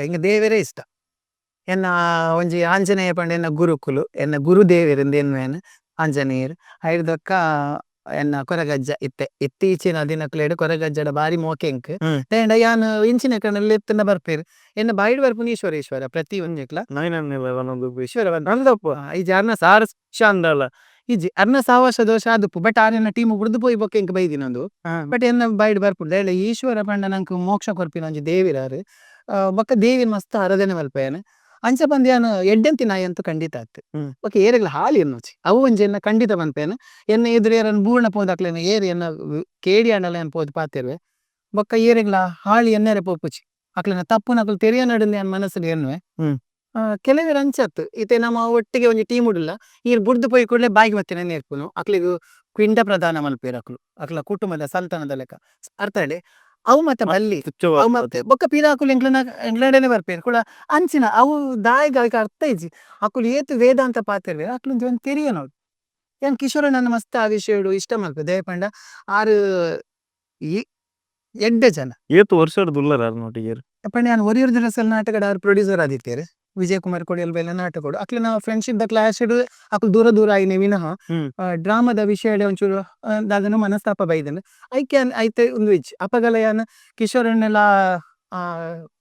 ಎಂಕ್ ದೇವೆರೇ ಇಷ್ಟ ಎನ್ನ ಒಂಜಿ ಆಂಜನೇಯ ಪಂಡ ಎನ್ನ ಗುರುಕುಲು ಎನ್ನ ಗುರು ದೇವೆರ್ ಇಂದ್ ಎನ್ನುವೆ ಯಾನ್ ಆಂಜನೇಯೆರ್ ಐರ್ದ್ ಬೊಕ್ಕ ಎನ್ನ ಕೊರಗಜ್ಜ ಇತ್ತೆ ಇತ್ತೀಚಿನ ದಿನಕ್ಲೆಡ್ ಕೊರಗಜ್ಜಡ ಬಾರಿ ಮೋಕೆ ಎಂಕ್ ದಾಯೆ ಪಂಡ ಯಾನ್ ಎಂಚಿನ ಲೆತ್ತುಂಡ ಬರ್ಪೆರ್ ಎನ್ನ ಬಾಯಿಡ್ ಬರ್ಪುನಿ ಈಶ್ವರ ಈಶ್ವರ ಪ್ರತಿ ಒಂಜೆಕ್ಲ. ಈಶ್ವರ ಪಂದ್ ಈ ಜಾರ್ನ ಸಾರ್ ಅಂಡಲ. ಇಜ್ಜಿ ಅರ್ನ ಸಾವಾಸ ದೋಷ ಆದುಪ್ಪು ಬಟ್ ಆರೆನ ಟೀಮ್ ಬುಡ್ದು ಪೋಯಿ ಬೊಕ್ಕ ಎಂಕ್ ಬೈದಿನಂದು. ಬಟ್ ಎನ್ನ ಬಾಯಿಡ್ ಬರ್ಪುಂಡು ದಾಯೆ ಈಶ್ವರ ಪಂಡ ನಂಕ್ ಮೋಕ್ಷ ಕೊರ್ಪಿನ ಒಂಜಿ ದೇವೆರಾರ್ ಬೊಕ್ಕ ದೇವಿನ್ ಮಸ್ತ್ ಆರಾಧನೆ ಮಲ್ಪುವೆನ್ ಅಂಚ ಪಂದ್ ಯಾನ್ ಎಡ್ಡೆಂತಿನಾಯೆ ಅಂತು ಖಂಡಿತ ಅತ್ತ್. ಬೊಕ್ಕ ಏರೆಗ್ಲ ಹಾಲಿ ಎನ್ನುಚಿ ಅವು ಒಂಜಿ ಎನ್ನ ಖಂಡಿತ ಪನ್ಪೇನ್ ಎನ್ನ ಎದುರು ಏರನ್ ಬೂರ್ಣ ಪೋದಕ್ಲೆನ ಏರ್ ಎನ್ನ ಕೇಡಿ ಆಂಡಲ ಯಾನ್ ಪೋದು ಪಾತೆರುವೆ ಬೊಕ್ಕ ಏರೆಗ್ಲ ಹಾಳಿ ಎನ್ನರೆ ಪೋಪುಜಿ ಅಕ್ಲೆನ ತಪ್ಪುನಕುಲು ತೆರಿಯೊನಡುಂದು ಯಾನ್ ಮನಸ್ಸುಡು ಎನ್ನುವೆ. ಕೆಲವೆರ್ ಅಂಚತ್ ಇತ್ತೆ ನಮ ಒಟ್ಟಿಗೆ ಒಂಜಿ ಟೀಮ್ ಉಡುಲ್ಲ ಈರ್ ಬುಡ್ದು ಪೋಯಿ ಕೂಡ್ಲೆ ಬಾಯಿಗ್ ಬತ್ತಿನ ನೇರ್ಪುನು ಅಕ್ಲೆಗ್ ಪಿಂಡ ಪ್ರದಾನ ಮಲ್ಪುವೆರ್ ಅಕುಲು ಅಕ್ಲ್ನ ಕುಟುಂಬದ ಸಂತಾನದ ಲೆಕ್ಕ ಅರ್ಥ ಆಂಡೆ ಅವು ಮಾತ ಬಲ್ಲಿ ಅವು ಮಾತ ಬೊಕ್ಕ ಪಿರ ಅಕುಲು ಎಂಕ್ಲೆನ ಎಂಕ್ಲೆನಡನೆ ಬರ್ಪೆರ್ ಕುಡ ಅಂಚಿನ ಅವು ದಾಯೆಗ್ ಐಕ್ ಅರ್ಥ ಇಜ್ಜಿ ಅಕುಲು ಏತ್ ವೇದಾಂತ ಪಾತೆರ್ವೆರ್ ಅಕುಲು ಒಂಜಿ ತೆರಿಯೊನೊಡು ಯಾನ್ ಕಿಶೋರಣ್ಣನ್ ಮಸ್ತ್ ಆ ವಿಷಯಡ್ ಇಷ್ಟ ಮಲ್ಪುವೆ ದಾಯೆ ಪಂಡ ಆರ್ ಈ ಎಡ್ಡೆ ಜನ. ಏತ್ ವರ್ಷರ್ದ್ ಉಲ್ಲರ್ ಅರ್ನೊಟ್ಟಿಗೆ. ಪಂಡ ಯಾನ್ ಒರಿಯರ್ ದಿನಸಲ್ ನಾಟಕಡ್ ಆರ್ ಪ್ರೊಡ್ಯೂಸರ್ ಆದಿತ್ತೆರ್ ವಿಜಯ್ ಕುಮಾರ್ ಕೊಡಿಯಲ್ ಬೈಲ ನಾಟಕಡ್ ಅಕ್ಲೆನ ಫ್ರೆಂಡ್ಶಿಪ್ ದ ಕ್ಲಾಶ್ ಡ್ ಅಕುಲು ದೂರ ದೂರ ಆಯಿನೆ ವಿನಃ ಡ್ರಾಮದ ವಿಷಯಡ್ ಒಂಚೂರು ದಾದನ ಮನಸ್ತಾಪ ಬೈದ್ಂಡ್ ಐಕ್ ಯಾನ್ ಐತೆ ಉಂದು ಇಜ್ಜಿ ಅಪಗಲ ಯಾನ್ ಕಿಶೋರಣ್ಣಲ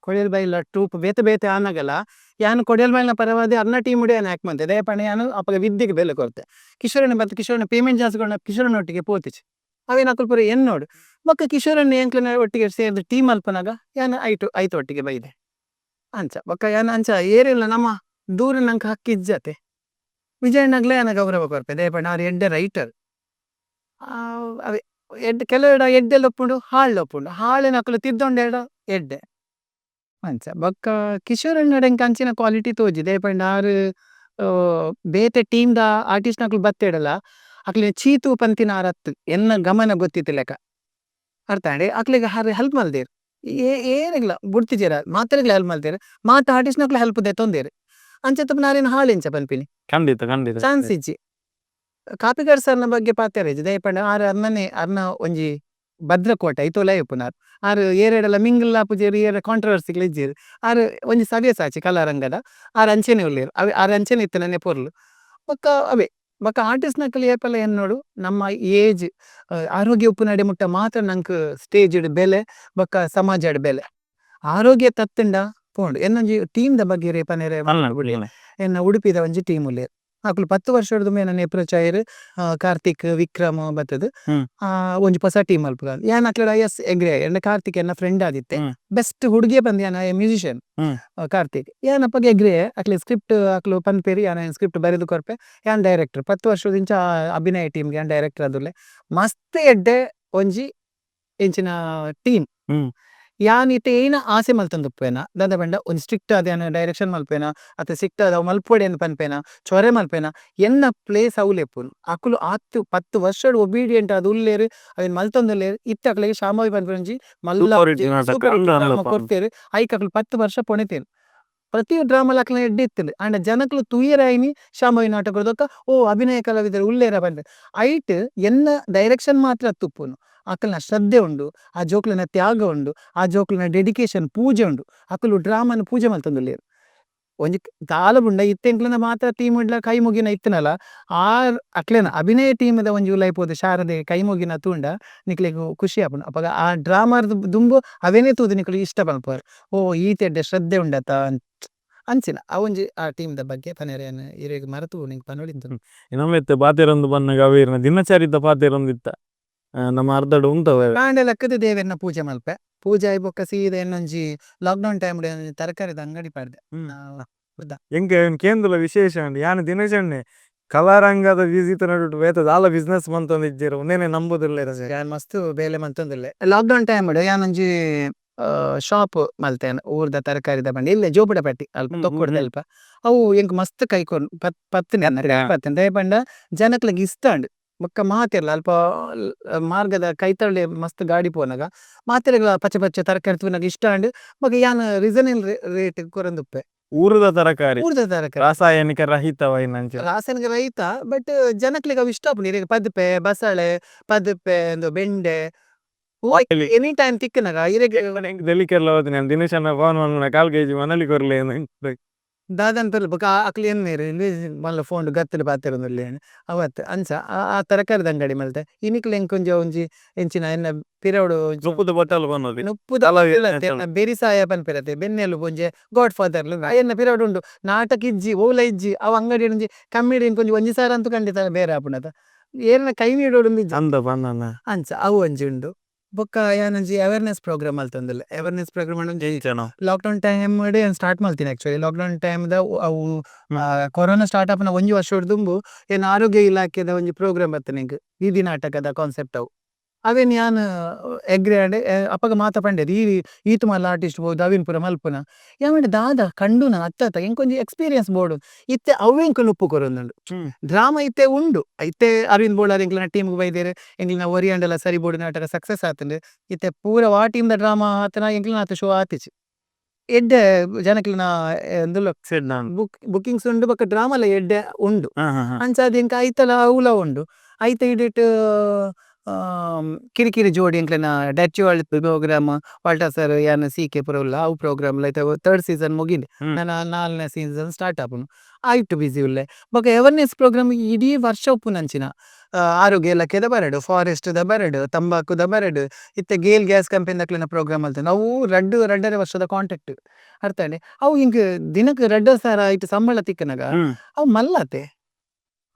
ಕೊಡಿಯಲ್ ಬೈಲ ಟ್ರೂಪ್ ಬೇತೆ ಬೇತೆ ಆನಗಲ ಯಾನ್ ಕೊಡಿಯಲ್ ಬೈಲ್ನ ಪರವಾದ್ ಅರ್ನ ಟೀಮ್ ಡ್ ಯಾನ್ ಆಕ್ಟ್ ಮಂತೆ ದಾಯೆ ಪಂಡ ಯಾನ್ ಅಪಗ ವಿದ್ಯೆಗ್ ಬೆಲೆ ಕೊರ್ತೆ ಕಿಶೋರಣ್ಣ ಬತ್ತ್ ಕಿಶೋರಣ್ಣ ಪೇಮೆಂಟ್ ಜಾಸ್ತಿ ಕೊರ್ಂಡ ಕಿಶೋರಣ್ಣ ಒಟ್ಟಿಗೆ ಪೋತಿಜಿ ಅವೇನ್ ಅಕುಲು ಪೂರ ಎನ್ನೋಡು ಬೊಕ್ಕ ಕಿಶೋರಣ್ಣೆ ಎಂಕ್ಲೆನ ಒಟ್ಟಿಗೆ ಸೇರ್ದ್ ಟೀಮ್ ಮಲ್ಪುನಗ ಯಾನ್ ಐಟ್ ಐತ ಒಟ್ಟಿಗೆ ಬೈದೆ ಅಂಚ ಬೊಕ್ಕ ಯಾನ್ ಅಂಚ ಏರೆಲ ನಮ ದೂರ ನಂಕ್ ಹಕ್ಕ್ ಇಜ್ಜತೆ ವಿಜಯಣ್ಣಗ್ಲ ಯಾನ್ ಗೌರವ ಕೊರ್ಪೆ ದಾಯೆ ಪಂಡ ಆರ್ ಎಡ್ಡೆ ರೈಟರ್ ಅವೇ ಎಡ್ಡೆ ಕೆಲವೆಡ ಎಡ್ಡೆಲ ಉಪ್ಪುಂಡು ಹಾಳ್ಲ ಉಪ್ಪುಂಡು ಹಾಳೆನ್ ಅಕುಲು ತಿದ್ದೊಂಡೆರ್ಡ ಎಡ್ಡೆ ಅಂಚ ಬೊಕ್ಕ ಕಿಶೋರಣ್ಣಡ ಎಂಕ್ ಅಂಚಿನ ಕ್ವಾಲಿಟಿ ತೋಜಿ ದಾಯೆ ಪಂಡ ಆರ್ ಬೇತೆ ಟೀಮ್ ದ ಆರ್ಟಿಸ್ಟ್ ನಕುಲು ಬತ್ತೆಡಲ ಅಕ್ಲೆನ್ ಚೀತು ಪಂತಿನ ಆರ್ ಅತ್ತ್ ಎನ್ನ ಗಮನ ಗೊತ್ತಿತ್ತಿಲೆಕ ಅರ್ಥ ಆಂಡೆ ಅಕ್ಲೆಗ್ ಆರ್ ಹೆಲ್ಪ್ ಮಲ್ದೆರ್ ಏರೆಗ್ಲ ಬುಡ್ತಿಜೆರ್ ಆರ್ ಮಾತೆರೆಗ್ಲ ಹೆಲ್ಪ್ ಮಲ್ತೆರ್ ಮಾತ ಆರ್ಟಿಸ್ಟ್ ನಕುಲು ಹೆಲ್ಪ್ ದೆತ್ತೊಂದೆರ್ ಅಂಚ ತೂಪುನ ಅರೆನ್ ಹಾಳ್ ಎಂಚ ಪನ್ಪಿನಿ ಖಂಡಿತ ಖಂಡಿತ ಚಾನ್ಸ್ ಇಜ್ಜಿ. ಕಾಪಿಕಾಡ್ ಸರ್ ನ ಬಗ್ಗೆ ಪಾತೆರ ಇಜ್ಜಿ ದಾಯೆ ಪಂಡ ಆರ್ ಅರ್ನನೆ ಅರ್ನ ಒಂಜಿ ಭದ್ರಕೋಟೆ ಐತೋಲೇ ಇಪ್ಪುನಾರ್ ಆರ್ ಏರೆಡಲ ಮಿಂಗಲ್ ಆಪುಜೆರ್ ಏರೆ ಕಾಂಟ್ರವರ್ಸಿಗ್ಲ ಇಜ್ಜೆರ್ ಆರ್ ಒಂಜಿ ಸವ್ಯಸಾಚಿ ಕಲಾರಂಗದ ಆರ್ ಅಂಚೆನೆ ಉಲ್ಲೆರ್ ಅವೆ ಆರ್ ಅಂಚೆನೆ ಇತ್ತಿನನೆ ಪೊರ್ಲು ಬೊಕ್ಕ ಅವೇ ಬೊಕ್ಕ ಆರ್ಟಿಸ್ಟ್ ನಕುಲು ಏಪಲ ಎನ್ನೊಡು ನಮ್ಮ ಏಜ್ ಆರೋಗ್ಯ ಉಪ್ಪುನಡೆ ಮುಟ್ಟ ಮಾತ್ರ ನಂಕ್ ಸ್ಟೇಜ್ ಡ್ ಬೆಲೆ ಬೊಕ್ಕ ಸಮಾಜಡ್ ಬೆಲೆ ಆರೋಗ್ಯ ತತ್ತುಂಡ ಪೋಂಡು ಎನ್ನೊಂಜಿ ಟೀಮ್ ದ ಬಗ್ಗೆ ಇರೆ ಪನೆರೆ ಎನ್ನ ಉಡುಪಿದ ಒಂಜಿ ಟೀಮ್ ಉಲ್ಲೆರ್ ಅಕುಲು 10 ವರ್ಷರ್ದ್ ಎನನ್ ಅಪ್ರೋಚ್ ಆಯೆರ್ ಕಾರ್ತಿಕ್ ವಿಕ್ರಮ್ ಬತ್ತುದು ಒಂಜಿ ಪೊಸ ಟೀಮ್ ಮಲ್ಪುಗ ಯಾನ್ ಅಕ್ಲೆಡ ಎಸ್ ಎಗ್ರಿ ಆಯೆ ಎನ್ನ ಕಾರ್ತಿಕ್ ಎನ್ನ ಫ್ರೆಂಡ್ ಆದಿತ್ತೆ ಬೆಸ್ಟ್ ಹುಡುಗೆ ಪಂದ್ ಯಾನ್ ಮ್ಯೂಸಿಷಿಯನ್ ಕಾರ್ತಿಕ್ ಯಾನ್ ಅಪಗ ಎಗ್ರಿ ಆಯೆ ಅಕ್ಲೆ ಸ್ಕ್ರಿಪ್ಟ್ ಅಕ್ಲು ಪನ್ಪೆರ್ ಯಾನ್ ಸ್ಕ್ರಿಪ್ಟ್ ಬರೆದು ಕೊರ್ಪೆ ಯಾನ್ ಡೈರೆಕ್ಟರ್ 10 ವರ್ಷದಿಂಚ ಅಭಿನಯ ಟೀಮ್ ಗೆ ಯಾನ್ ಡೈರೆಕ್ಟರ್ ಆದುಲ್ಲೆ ಮಸ್ತ್ ಎಡ್ಡೆ ಒಂಜಿ ಎಂಚಿನ ಟೀಮ್ ಯಾನ್ ಇತ್ತೆ ಏನ ಆಸೆ ಮಲ್ತೊಂದುಪ್ಪುವೆನ ದಾದ ಪಂಡ ಒಂಜಿ ಸ್ಟ್ರಿಕ್ಟ್ ಆದ್ ಯಾನ್ ಡೈರೆಕ್ಷನ್ ಮಲ್ಪುವೆನ ಅತ್ತ್ ಸ್ಟ್ರಿಕ್ಟ್ ಆದ್ ಅವು ಮಲ್ಪೊಡೆ ಅಂದ್ ಪನ್ಪೆನ ಚೊರೆ ಮಲ್ಪುವೆನ ಎನ್ನ ಪ್ಲೇಸ್ ಅವ್ಲು ಇಪ್ಪುನು ಅಕುಲು ಆತ್ 10 ವರ್ಷಡ್ ಒಬೀಡಿಯೆಂಟ್ ಆದ್ ಉಲ್ಲೆರ್ ಅವೆನ್ ಮಲ್ತೊಂದುಲ್ಲೆರ್ ಇತ್ತೆ ಅಕ್ಲೆಗ್ ಶಾಂಭವಿ ಪನ್ಪಿನ ಒಂಜಿ ಮಲ್ಲ ಸೂಪರ್ ಡ್ರಾಮ ಕೊರ್ತೆರ್ ಐಕ್ ಅಕುಲು 10 ವರ್ಷ ಪೊಣೆತೆರ್ ಪ್ರತಿ ಡ್ರಾಮಲ ಅಕ್ಲೆನ ಎಡ್ಡೆ ಇತ್ತುಂಡು ಆಂಡ ಜನಕುಲು ತೂಯೆರೆ ಆಯಿನಿ ಶಾಂಭವಿ ನಾಟಕದ ಓ ಅಭಿನಯ ಕಲಾವಿದರು ಉಲ್ಲೆರ ಪಂದ್ ಐಟ್ ಎನ್ನ ಡೈರೆಕ್ಷನ್ ಮಾತ್ರ ತುಪ್ಪುನು ಅಕಲ್ನ ಶ್ರದ್ಧೆ ಉಂಡು ಆ ಜೋಕ್ಲೆನ ತ್ಯಾಗ ಉಂಡು ಆ ಜೋಕ್ಲೆನ ಡೆಡಿಕೇಶನ್ ಪೂಜೆ ಉಂಡು ಅಕುಲು ಡ್ರಾಮನ್ ಪೂಜೆ ಮಲ್ತೊಂದುಲ್ಲೆರ್ ಒಂಜಿ ದಾಲ ಬುಡ್ಂಡ ಇತ್ತೆ ಎಂಕ್ಲೆನ ಮಾತ ಟೀಮ್ ಡ್ಲ ಕೈ ಮುಗಿನ ಇತ್ತುಂಡಲ ಆ ಅಕ್ಲೆನ ಅಭಿನಯ ಟೀಮ್ ದ ಒಂಜಿ ಉಲಾಯಿ ಪೋದು ಶಾರದೆ ಕೈ ಮುಗಿನ ತೂಂಡ ನಿಕ್ಲೆಗ್ ಖುಷಿ ಆಪುಂಡು ಅಪಗ ಆ ಡ್ರಾಮರ್ದ್ ದುಂಬು ಅವೇನೇ ತೂದು ನಿಕುಲು ಇಷ್ಟ ಪನ್ಪುವರ್ ಓ ಈತ್ ಎಡ್ಡೆ ಶ್ರದ್ಧೆ ಉಂಡತ ಅಂಚಿನ ಆ ಒಂಜಿ ಆ ಟೀಮ್ ದ ಬಗ್ಗೆ ಪನೆರೆ ಯಾನ್ ಇರೆಗ್ ಮರತು ಪೋಂಡು ಪನೊಡಿತ್ತುಂಡು. ನಮ್ಮೆತ್ತೆ ಪಾತೆರೊಂದು ಬನ್ನಗ ಅವೇರ್ನ ದಿನಚರಿತ ಪಾತೆರೊಂದಿತ್ತ ನಮ್ಮ ಅರ್ಧಡ್ ಉಂತವೆ ಕಾಂಡೆ ಲಕ್ಕುದು ದೇವೆರ್ನ ಪೂಜೆ ಮಲ್ಪೆ ಪೂಜೆ ಆಯಿ ಬೊಕ್ಕ ಸೀದಾ ಎನ್ನೊಂಜಿ ಲಾಕ್ಡೌನ್ ಟೈಮ್ ಡ್ ತರಕಾರಿದ ಅಂಗಡಿ ಪಾಡ್ದೆ. ಎಂಕ್ ಕೇಂದ್ರಲ ವಿಶೇಷ ಉಂಡು ಯಾನ್ ದಿನಚಣ್ಣೆ ಕಲಾರಂಗದ ವಿಸಿಟ್ ನಡುಟು ಬೇತೆ ದಾಲ ಬಿಸಿನೆಸ್ ಮಂತೊಂದಿಜ್ಜೆರ್ ಉಂದೆನೆ ನಂಬುದಿಲ್ಲೆರ್ ಯಾನ್ ಮಸ್ತ್ ಬೇಲೆ ಮಂತೊಂದುಲ್ಲೆ ಲಾಕ್ಡೌನ್ ಟೈಮ್ ಡ್ ಯಾನ್ ಒಂಜಿ ಶಾಪ್ ಮಲ್ತೇನೆ ಊರ್ದ ತರಕಾರಿದ ಬಂಡಿ ಇಲ್ಲೇ ಜೋಪುಡ ಪಟ್ಟಿ ಅಲ್ಪ ತೊಕ್ಕೊಡ್ದ ಅಲ್ಪ ಅವು ಎಂಕ್ ಮಸ್ತ್ ಕೈ ಕೊರ್ ಪತ್ತ್ ದಾಯೆ ಪಂಡ ಜನಕ್ಲೆಗ್ ಇಷ್ಟ ಉಂಡು ಬೊಕ್ಕ ಮಾತೆರ್ಲ ಅಲ್ಪ ಮಾರ್ಗದ ಕೈತಲ್ಡೆ ಮಸ್ತ್ ಗಾಡಿ ಪೋನಗ ಮಾತೆರ್ಗ್ಲ ಪಚ್ಚೆ ಪಚ್ಚೆ ತರಕಾರಿ ತೂನಗ ಇಷ್ಟ ಉಂಡು ಬೊಕ್ಕ ಯಾನ್ ರೀಸನಬಲ್ ರೇಟ್ ಕೊರೊಂದುಪ್ಪೆ ಊರುದ ತರಕಾರಿ ಊರುದ ತರಕಾರಿ ರಾಸಾಯನಿಕ ರಹಿತವಾಯಿನಂಚ ರಾಸಾಯನಿಕ ರಹಿತ ಬಟ್ ಜನಕ್ಲೆಗ್ ಅವು ಇಷ್ಟ ಆಪುಂಡು ಇರೆಗ್ ಪದ್ಪೆ ಬಸಳೆ ಪದ್ಪೆ ಉಂದು ಬೆಂಡೆ ಎನಿ ಟೈಮ್ ತಿಕ್ಕುನಗ ಇರೆಗ್ ದೆಲಿಕೆರ್ಲ ಹೋದಿನಿ ದಿನೇಶಣ್ಣ ಫೋನ್ ಮಲ್ಪುನ ಕಾಲ್ ಕೆಜಿ ಮನಲಿ ಕೊರ್ಲೆ. ದಾದನ್ ಪೆರ್ಲ ಬೊಕ ಅಕ್ಲ್ ಎನ್ನೇರ್ ಮಲ್ಲ ಫೋನ್ ಗತ್ತುಡು ಪಾತೆರೊಂದುಲ್ಲೇನ್ ಅವತ್ ಅಂಚ ಆ ಆ ತರಕಾರಿದ ಅಂಗಡಿ ಮಲ್ತೆ ಇನಿಕ್ಲ ಎಂಕ್ ಒಂಜಿ ಒಂಜಿ ಎಂಚಿನ ಎನ್ನ ಪಿರವುಡು ನುಪ್ಪುದ ಬಟ್ಟಲ್ ಪನೊಲಿ. ನುಪ್ಪುದ ಬೆರಿಸಾಯ ಪನ್ಪೆರತೆ ಬೆನ್ನೆಲುಬು ಒಂಜಿ ಗಾಡ್ ಫಾದರ್ ಎನ್ನ ಪಿರವುಡು ಉಂಡು ನಾಟಕ ಇಜ್ಜಿ ಒವ್ಲ ಇಜ್ಜಿ ಅವು ಅಂಗಡಿ ಒಂಜಿ ಕಮ್ಮಿಡ್ ಎಂಕ್ ಒಂಜಿ ಒಂಜಿ ಸಾರ ಅಂತು ಖಂಡಿತ ಬೇರೆ ಆಪುಂಡತ ಏರ್ನ ಕೈ ನೀಡೊಡುಂದು ಇಜ್ಜಿ. ಅಂದ ಪನ್ನನ. ಅಂಚ ಅವು ಒಂಜಿ ಉಂಡು ಬೊಕ್ಕ ಯಾನ್ ಒಂಜಿ ಅವರೇನೆಸ್ಸ್ ಪ್ರೋಗ್ರಾಮ್ ಮಲ್ತೊಂದುಲ್ಲೆ ಅವರೇನೆಸ್ಸ್ ಪ್ರೋಗ್ರಾಮ್ ಒಂಜಿ ಎಂಚನ. Lock down time ಡ್ ಯಾನ್ ಸ್ಟರ್ಟ್ ಮಲ್ತಿನಿ actually lock down time ದ ಅವು ಕೊರೋನ ಸ್ಟರ್ಟ್ ಆಪುನ ಒಂಜಿ ವರ್ಷ ದುಂಬು ಯಾನ್ ಆರೋಗ್ಯ ಇಲಾಖೆದ ಒಂಜಿ ಪ್ರೋಗ್ರಾಮ್ ಬತ್ತಿನಿ ಎಂಕ್ ಬೀದಿ ನಾಟಕದ ಕಾನ್ಸೆಪ್ಟ್ ಅವು ಅವೆನ್ ಯಾನ್ ಅಗ್ರೀ ಆಂಡ್ ಅಪಗ ಮಾತ ಪಂಡೆರ್ ಈ ಈತ್ ಮಲ್ಲ ಆರ್ಟಿಸ್ಟ್ ಪೋದು ಅವೆನ್ ಪೂರ ಮಲ್ಪುನ ಯಾನ್ ಪಂಡೆ ದಾದಾ ಕಂಡುನ ಅತ್ ಅತ ಎಂಕ್ ಒಂಜಿ ಎಕ್ಸ್ಪೀರಿಯನ್ಸ್ ಬೋಡು ಇತ್ತೆ ಅವ್ವೆ ಎಂಕ್ ನುಪ್ಪು ಕೊರೊಂದುಂಡು. ಡ್ರಾಮ ಇತ್ತೆ ಉಂಡು ಇತ್ತೆ ಅರವಿಂದ್ ಬೋಳಾರ್ ಎಂಕ್ಲೆನ ಟೀಮ್ ಗ್ ಬೈದೆರ್ ಎಂಕ್ಲೆನ ಒರಿ ಆಂಡಲ ಸರಿ ಬೋಡು ನಾಟಕ ಸಕ್ಸಸ್ ಆತುಂಡು ಇತ್ತೆ ಪೂರ ವಾ ಟೀಮ್ ದ ಡ್ರಾಮ ಆತುಂಡ ಎಂಕ್ಲೆನ ಆತ್ ಶೋ ಆತಿಜಿ ಎಡ್ಡೆ ಜನಕ್ಲೆನ ಉಂದುಲ ಬುಕ್ಕಿಂಗ್ಸ್ ಉಂಡು ಬೊಕ ಡ್ರಾಮಲ ಎಡ್ಡೆ ಉಂಡು ಅಂಚಾದ್ ಎಂಕ್ ಐತಲ ಅವ್ಲ ಉಂಡು ಐತ ಇಡಿಟ್ ಕಿರಿಕಿರಿ ಜೋಡಿ ಎಂಕ್ಲೆನ ಡಚುವಲ್ program Walter sir ಯಾನ್ ಸಿ ಕೆ ಪೂರ ಉಲ್ಲ ಅವು ಪ್ರೋಗ್ರಾಮ್ ಲ ಇತ್ತೆ ಥರ್ಡ್ ಸೀಸನ್ ಮುಗಿಂಡ್ ನನ ನಾಲ್ನೆ ಸೀಸನ್ ಸ್ಟರ್ಟ್ ಆಪುಂಡು ಐಟ್ ಬುಸ್ಯ್ ಉಲ್ಲೆ ಬೊಕ ಅವರೇನೆಸ್ಸ್ ಪ್ರೋಗ್ರಾಮ್ ಇಡೀ ವರ್ಷ ಉಪ್ಪುನಂಚಿನ ಆರೋಗ್ಯ ಇಲಾಖೆದ ಬರಡ್ ಫಾರೆಸ್ಟ್ ದ ಬರಡ್ ತಂಬಾಕು ದ ಬರಡ್ ಇತ್ತೆ ಗೈಲ್ ಗ್ಯಾಸ್ ಕಂಪೆನಿ ದಕ್ಲೆನ ಪ್ರೋಗ್ರಾಮ್ ಮಲ್ತುಂಡ ಅವು ರಡ್ಡ್ ರಡ್ಡರೆ ವರ್ಷದ ಕಾಂಟ್ರಾಕ್ಟ್ ಅರ್ಥ ಆಂಡ್ ಅವು ಎಂಕ್ ದಿನಕ್ ರಡ್ಡ್ ಸಾರ ಐಟ್ ಸಂಬಳ ತಿಕ್ಕುನಗ ಅವು ಮಲ್ಲತೆ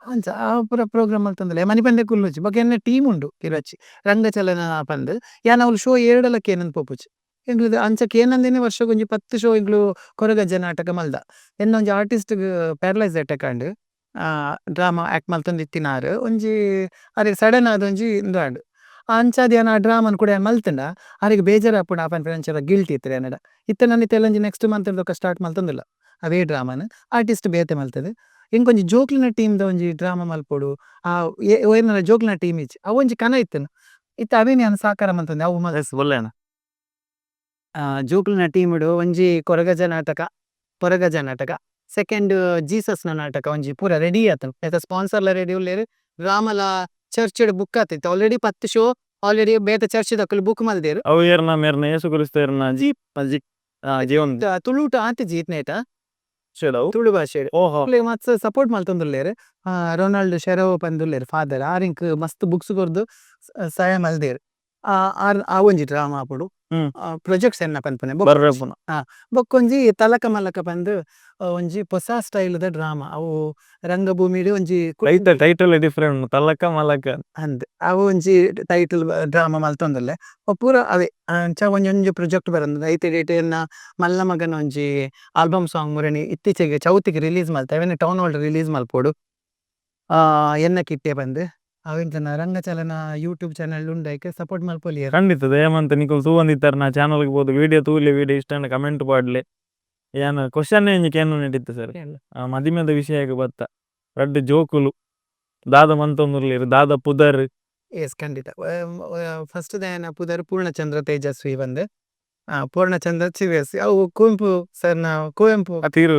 ಅಂಚ ಆ ಪೂರ ಪ್ರೋಗ್ರಾಮ್ ಮಲ್ತೊಂದುಲ್ಲೆ ಮನಿಪಂದೆ ಕುಲ್ಲುಜಿ ಬೊಕ ಎನ್ನ ಟೀಮ್ ಉಂಡು ಕಿರಚಿ ರಂಗಚಲನ ಪಂದ್ ಯಾನ್ ಅವ್ಲು ಶೋ ಏರ್ಡಲ ಕೇನಂದ್ ಪೋಪುಜಿ ಎಂಕ್ಲದ ಅಂಚ ಕೇನಂದೇನೆ ವರ್ಷಗ್ ಒಂಜಿ 10 ಶೋ ಎಂಕ್ಲು ಕೊರಗಜ್ಜ ನಾಟಕ ಮಲ್ದ ಎನ್ನ ಒಂಜಿ ಆರ್ಟಿಸ್ಟ್ ಗ್ ಪ್ಯಾರಲೈಸ್ ಅಟ್ಯಾಕ್ ಆಂಡ್ ಡ್ರಾಮ ಆಕ್ಟ್ ಮಲ್ತೊಂದಿತ್ತಿನಾರ್ ಒಂಜಿ ಅರೆಗ್ ಸಡನ್ ಆದ್ ಒಂಜಿ ಉಂದು ಆಂಡ್ ಅಂಚಾದ್ ಯಾನ್ ಆ ಡ್ರಾಮನ್ ಕೂಡ ಯಾನ್ ಮಲ್ತುಂಡ ಅರೆಗ್ ಬೇಜಾರ್ ಆಪುಂಡು ಆ ಪನ್ಪಿನ ಅಂಚ ಗಿಲ್ಟಿ ಇತ್ತಿನ ಎನ್ನಡ ಇತ್ತೆ ನನ ಇತ್ತೆ ಒಂಜಿ ನೆಕ್ಸ್ಟ್ ಮಂತ್ ಬೊಕ ಸ್ಟರ್ಟ್ ಮಲ್ತೊಂದುಲ್ಲ ಅವೇ ಡ್ರಾಮನ್ ಆರ್ಟಿಸ್ಟ್ ಬೇತೆ ಮಲ್ತುದು ಎಂಕ್ ಒಂಜಿ ಜೋಕ್ಲೆನ ಟೀಮ್ ದ ಒಂಜಿ ಡ್ರಾಮ ಮಲ್ಪೊಡು ಆ ಏರ್ನಲ ಜೋಕ್ಲೆನ ಟೀಮ್ ಇಜ್ಜಿ ಅವು ಒಂಜಿ ಕನ ಇತ್ತುಂಡು ಇತ್ತೆ ಅವೇನ್ ಯಾನ್ ಸಾಕಾರ ಮಲ್ತೊಂದೆ ಅವು ಜೋಕ್ಲೆನ ಟೀಮ್ ಡ್ ಒಂಜಿ ಕೊರಗಜ್ಜ ನಾಟಕ ಕೊರಗಜ್ಜ ನಾಟಕ ಸೆಕೆಂಡ್ ಜೀಸಸ್ ನ ನಾಟಕ ಒಂಜಿ ಪೂರ ರೆಡಿ ಆತುಂಡು ಐತ ಸ್ಪಾನ್ಸರ್ ಲ ರೆಡಿ ಉಲ್ಲೆರ್ ಡ್ರಾಮಲ ಚರ್ಚ್ ಡ್ ಬುಕ್ ಆತಿತ್ತು already 10 show already ಬೇತೆ ಚರ್ಚ್ ದಕುಲು ಬುಕ್ ಮಲ್ದೆರ್. ಅವು ಏರ್ನ ಮೇರ್ನ ಯೇಸು ಕ್ರಿಸ್ತ ಏರ್ನ ಜೀವನ ತುಳುಟು ಆತಿಜಿ ಇತ್ನೇಟ ತುಳು ಭಾಷೆಡ್ ಅಕ್ಲೆಗ್ ಮಸ್ತ್ ಸಪೋರ್ಟ್ ಮಲ್ತೊಂದುಲ್ಲೆರ್ ರೊನಾಲ್ಡ್ ಶೆರವ್ ಪಂದುಲ್ಲೆರ್ ಫಾದರ್ ಆರ್ ಎಂಕ್ ಮಸ್ತ್ ಬುಕ್ಸ್ ಕೊರ್ದು ಸಹಾಯ ಮಲ್ದೆರ್ ಆ ಒಂಜಿ ಡ್ರಾಮ ಆಪುಂಡು ಪ್ರೊಜೆಕ್ಟ್ಸ್ ಎನ್ನ ಪನ್ಪುನೆ ಬೊಕೊಂಜಿ ತಲಕ ಮಲಕ ಪಂದ್ ಒಂಜಿ ಪೊಸ ಸ್ಟೈಲ್ ದ ಡ್ರಾಮ ಅವು ರಂಗಭೂಮಿಡ್ ಒಂಜಿ ಟೈಟಲ್ ಡಿಫರೆಂಟ್ ತಲಕ ಮಲಕ ಅಂದ್ ಅವು ಒಂಜಿ ಟೈಟಲ್ ಡ್ರಾಮ ಮಲ್ತೊಂದುಲ್ಲೆ ಪೂರ ಅವೇ ಅಂಚ ಒಂಜಿ ಒಂಜಿ ಪ್ರೊಜೆಕ್ಟ್ ಬರೊಂದುಂಡು ಐತ ಇಡಿಟ್ ಎನ್ನ ಮಲ್ಲ ಮಗನ ಒಂಜಿ ಆಲ್ಬಮ್ ಸಾಂಗ್ ಮುರಣಿ ಇತ್ತೀಚೆಗೆ ಚೌತಿಗ್ ರಿಲೀಸ್ ಮಲ್ತೆ ಅವೆನ್ town hall release ಮಲ್ಪೊಡು ಎನ್ನ ಕಿಟ್ಟೆ ಪಂದ್ ಅವೆನ್ ರಂಗಚಲನ ಯೂಟ್ಯೂಬ್ ಚಾನೆಲ್ ಉಂಡು ಐಕ್ ಸಪೋರ್ಟ್ ಮಲ್ಪೊಲಿ. ಖಂಡಿತ ದಯಮಂತ ನಿಕುಲು ತೂವಂದಿತ್ತರ ಚಾನೆಲ್ ಗ್ ಪೋದು ವಿಡಿಯೋ ತೂಲೆ ವಿಡಿಯೋ ಇಷ್ಟ ಅಂಡ ಕಮೆಂಟ್ ಪಾಡ್ಲೆ. ಯಾನ್ ಕ್ವೆಶ್ಚನ್ ಒಂಜಿ ಕೇನುನ ಇತ್ತಿತ್ತು ಸರ್. ಮದಿಮೆದ ವಿಷಯಗ್ ಬತ್ತ ರಡ್ಡ್ ಜೋಕುಲು ದಾದ ಮಂತೊಂದುಲ್ಲೆರ್ ದಾದ ಪುದರ್. ಎಸ್ ಖಂಡಿತ ಫಸ್ಟ್ ದಯನ ಪುದರ್ ಪೂರ್ಣಚಂದ್ರ ತೇಜಸ್ವಿ ಪಂದ್ ಪೂರ್ಣಚಂದ್ರ ತೇಜಸ್ವಿ ಅವು ಕುವೆಂಪು ಸರ್ ನ ಕುವೆಂಪು ತೀರು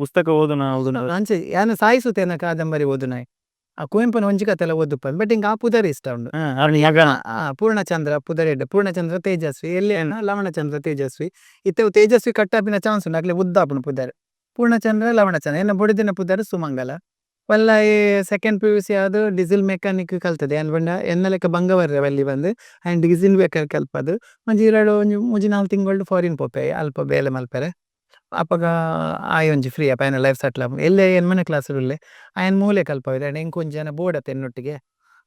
ಪುಸ್ತಕ ಓದುನ ಓದುನ ಅಂಚೆ ಯಾನ್ ಸಾಯಿಸುತ್ತೇನ ಕಾದಂಬರಿ ಓದುನಾಯೆ ಆ ಕುವೆಂಪುನ ಒಂಜಿ ಕತೆಲ ಓದುಪ್ಪನ್ ಬಟ್ ಇಂಕ್ ಆ ಪುದರ್ ಇಷ್ಟ ಉಂಡು ಪೂರ್ಣಚಂದ್ರ ಪುದರ್ ಎಡ್ಡೆ ಪೂರ್ಣಚಂದ್ರ ತೇಜಸ್ವಿ ಎಲ್ಲೇನ ಲವಣಚಂದ್ರ ತೇಜಸ್ವಿ ಇತ್ತೆ ತೇಜಸ್ವಿ ಕಟ್ಟಾಪಿನ ಚಾನ್ಸ್ ಉಂಡು ಅಕ್ಲೆ ಉದ್ದಾಪುಂಡು ಪುದರ್ ಪೂರ್ಣಚಂದ್ರ ಲವಣಚಂದ್ರ ಎನ್ನ ಬೊಡೆದಿನ ಪುದರ್ ಸುಮಂಗಲ ವಲ್ಲಾಯೆ second P U C ಆದ್ ಡೀಸೆಲ್ ಮೆಕ್ಯಾನಿಕ್ ಕಲ್ತದೆ ಯಾನ್ ಪಂಡ ಎನ್ನ ಲೆಕ್ಕ ಬಂಗವರ್ರೆ ವಲ್ಲಿ ಪಂದ್ and diesel mechanic ಕಲ್ಪದು ಒಂಜಿ ರಡ್ಡ್ ಒಂಜಿ ಮೂಜಿ ನಾಲ್ ತಿಂಗಳು ಫಾರಿನ್ ಪೋಪೆ ಅಲ್ಪ ಬೇಲೆ ಮಲ್ಪೆರೆ ಅಪಗ ಆಯೆ ಒಂಜಿ ಫ್ರೀ ಅಪ ಆಯನ ಲೈಫ್ ಸೆಟ್ಲ್ ಆಪುಂಡು ಎಲ್ಲೆ ಎನ್ಮನೆ ಕ್ಲಾಸ್ ಉಲ್ಲೆ ಆಯನ್ ಮೂಲೆ ಕಲ್ಪವೆರ್ ಆಂಡ ಎಂಕ್ ಒಂಜಿ ಜನ ಬೋಡತ್ತೆ ಎನ್ನೊಟ್ಟಿಗೆ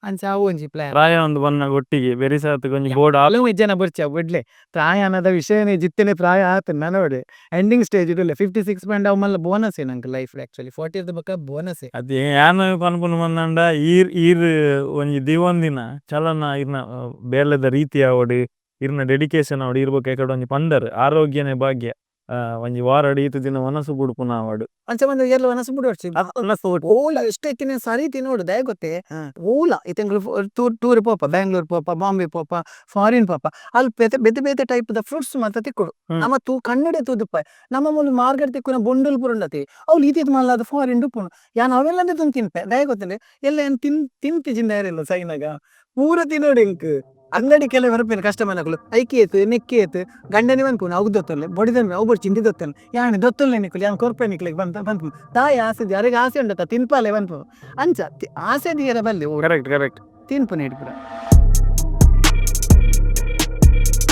ಅಂಚ ಅವು ಒಂಜಿ ಪ್ಲಾನ್ ಪ್ರಾಯ ಒಂದು ಬನ್ನಗ ಒಟ್ಟಿಗೆ ಬೆರಿಸಾತ್ ಒಂಜಿ ಬೋರ್ಡ್ ಆಲು ಜನ ಬೊರ್ಚಿ ಅವು ಬುಡ್ಲೆ ಪ್ರಾಯ ಅನ್ನದ ವಿಷಯನೇ ಜಿತ್ತನೆ ಪ್ರಾಯ ಆತು ನನೋಡೆ ಎಂಡಿಂಗ್ ಸ್ಟೇಜ್ ಉಲ್ಲೆ 56 ಪಂಡ ಅವು ಮಲ್ಲ ಬೋನಸ್ ನಂಕ್ ಲೈಫ್ ಆಕ್ಚುಲಿ 40 ರ್ದ್ ಬೊಕ ಬೋನಸ್. ಅದೇ ಯಾನ್ ಪನ್ಪುನ ಪಂದಾಂಡ ಈರ್ ಈರ್ ಒಂಜಿ ದಿವೊಂದಿನ ಚಲನ ಇರ್ನ ಬೇಲೆದ ರೀತಿ ಆವಡ್ ಇರ್ನ ಡೆಡಿಕೇಶನ್ ಆವಡ್ ಇರ್ ಬೊಕ ಎಕಡೆ ಒಂಜಿ ಪಂಡರ್ ಆರೋಗ್ಯನೆ ಭಾಗ್ಯ ಒಂಜಿ ವಾರಡ್ ಈತ್ ದಿನ ವನಸು ಬುಡ್ಪುನ ಆವಡ್. ಅಂಚ ಪಂಡ ಏರ್ಲ ವನಸು ಬುಡೊಡ್ಚಿ ಓಲ ಇಷ್ಟ ಇತ್ತಿನ ಸರಿ ತಿನೋಡು ದಾಯೆ ಗೊತ್ತೇ ಓಲ ಇತ್ತೆ ಎಂಕುಲು ಟೂರ್ ಪೋಪ ಬೆಂಗಳೂರು ಪೋಪ ಬಾಂಬೆ ಪೋಪ ಫಾರಿನ್ ಪೋಪ ಅಲ್ಪ ಬೇತೆ ಬೇತೆ ಟೈಪ್ ದ ಫ್ರೂಟ್ಸ್ ಮಾತ ತಿಕ್ಕುಡು ನಮ ತೂ ಕಣ್ಣುಡೆ ತೂದುಪ್ಪ ನಮ್ಮ ಮೂಲು ಮಾರ್ಕೆಟ್ ತಿಕ್ಕುನ ಬೊಂಡುಲು ಪೂರ ಉಂಡತೆ ಅವ್ಲು ಈತ್ ಮಲ್ಲಾದ್ ಫಾರಿನ್ ಉಪ್ಪುಂಡು ಯಾನ್ ಅವೆಲ್ಲ ತಿನ್ಪೆ ದಾಯೆ ಗೊತ್ತುಂಡೆ ಎಲ್ಲ ಯಾನ್ ತಿಂತಿಜಿಂಡ ಯಾರೆಲ್ಲ ಸೈನಾಗ ಪೂರ ತಿನೋಡು ಎಂಕ್. ಅಂಗಡಿ ಕೆಲವು ಬರ್ಪೇರು ಕಸ್ಟಮರ್ನಕುಲು ಐಕೇತ್ ನೆಕ್ಕೇತ್ ಗಂಡನೆ ಪನ್ಪುನು ಅವು ದೆತ್ತೊನ್ಲೆ ಬೊಡೆದಿ ಅವು ಬೊರ್ಚಿ ಇಂದು ದೆತ್ತೊನ್ಲೆ ಯಾನ್ ದೆತ್ತೊನ್ಲೆ ನಿಕುಲು ಯಾನ್ ಕೊರ್ಪೆ ನಿಕ್ಲೆಗ್ ಪಂತ ಪನ್ಪುನು ದಾಯೆ ಆಸೆ ಅರೆಗ್ ಆಸೆ ಉಂಡತ್ತ ತಿನ್ಪಾಲೆ ಪನ್ಪು ಅಂಚ ಆಸೆ ದೀಯೆರೆ ಬಲ್ಲಿ ಕರೆಕ್ಟ್ ಕರೆಕ್ಟ್. ತಿನ್ಪುನೇಟ್ ಪೂರ.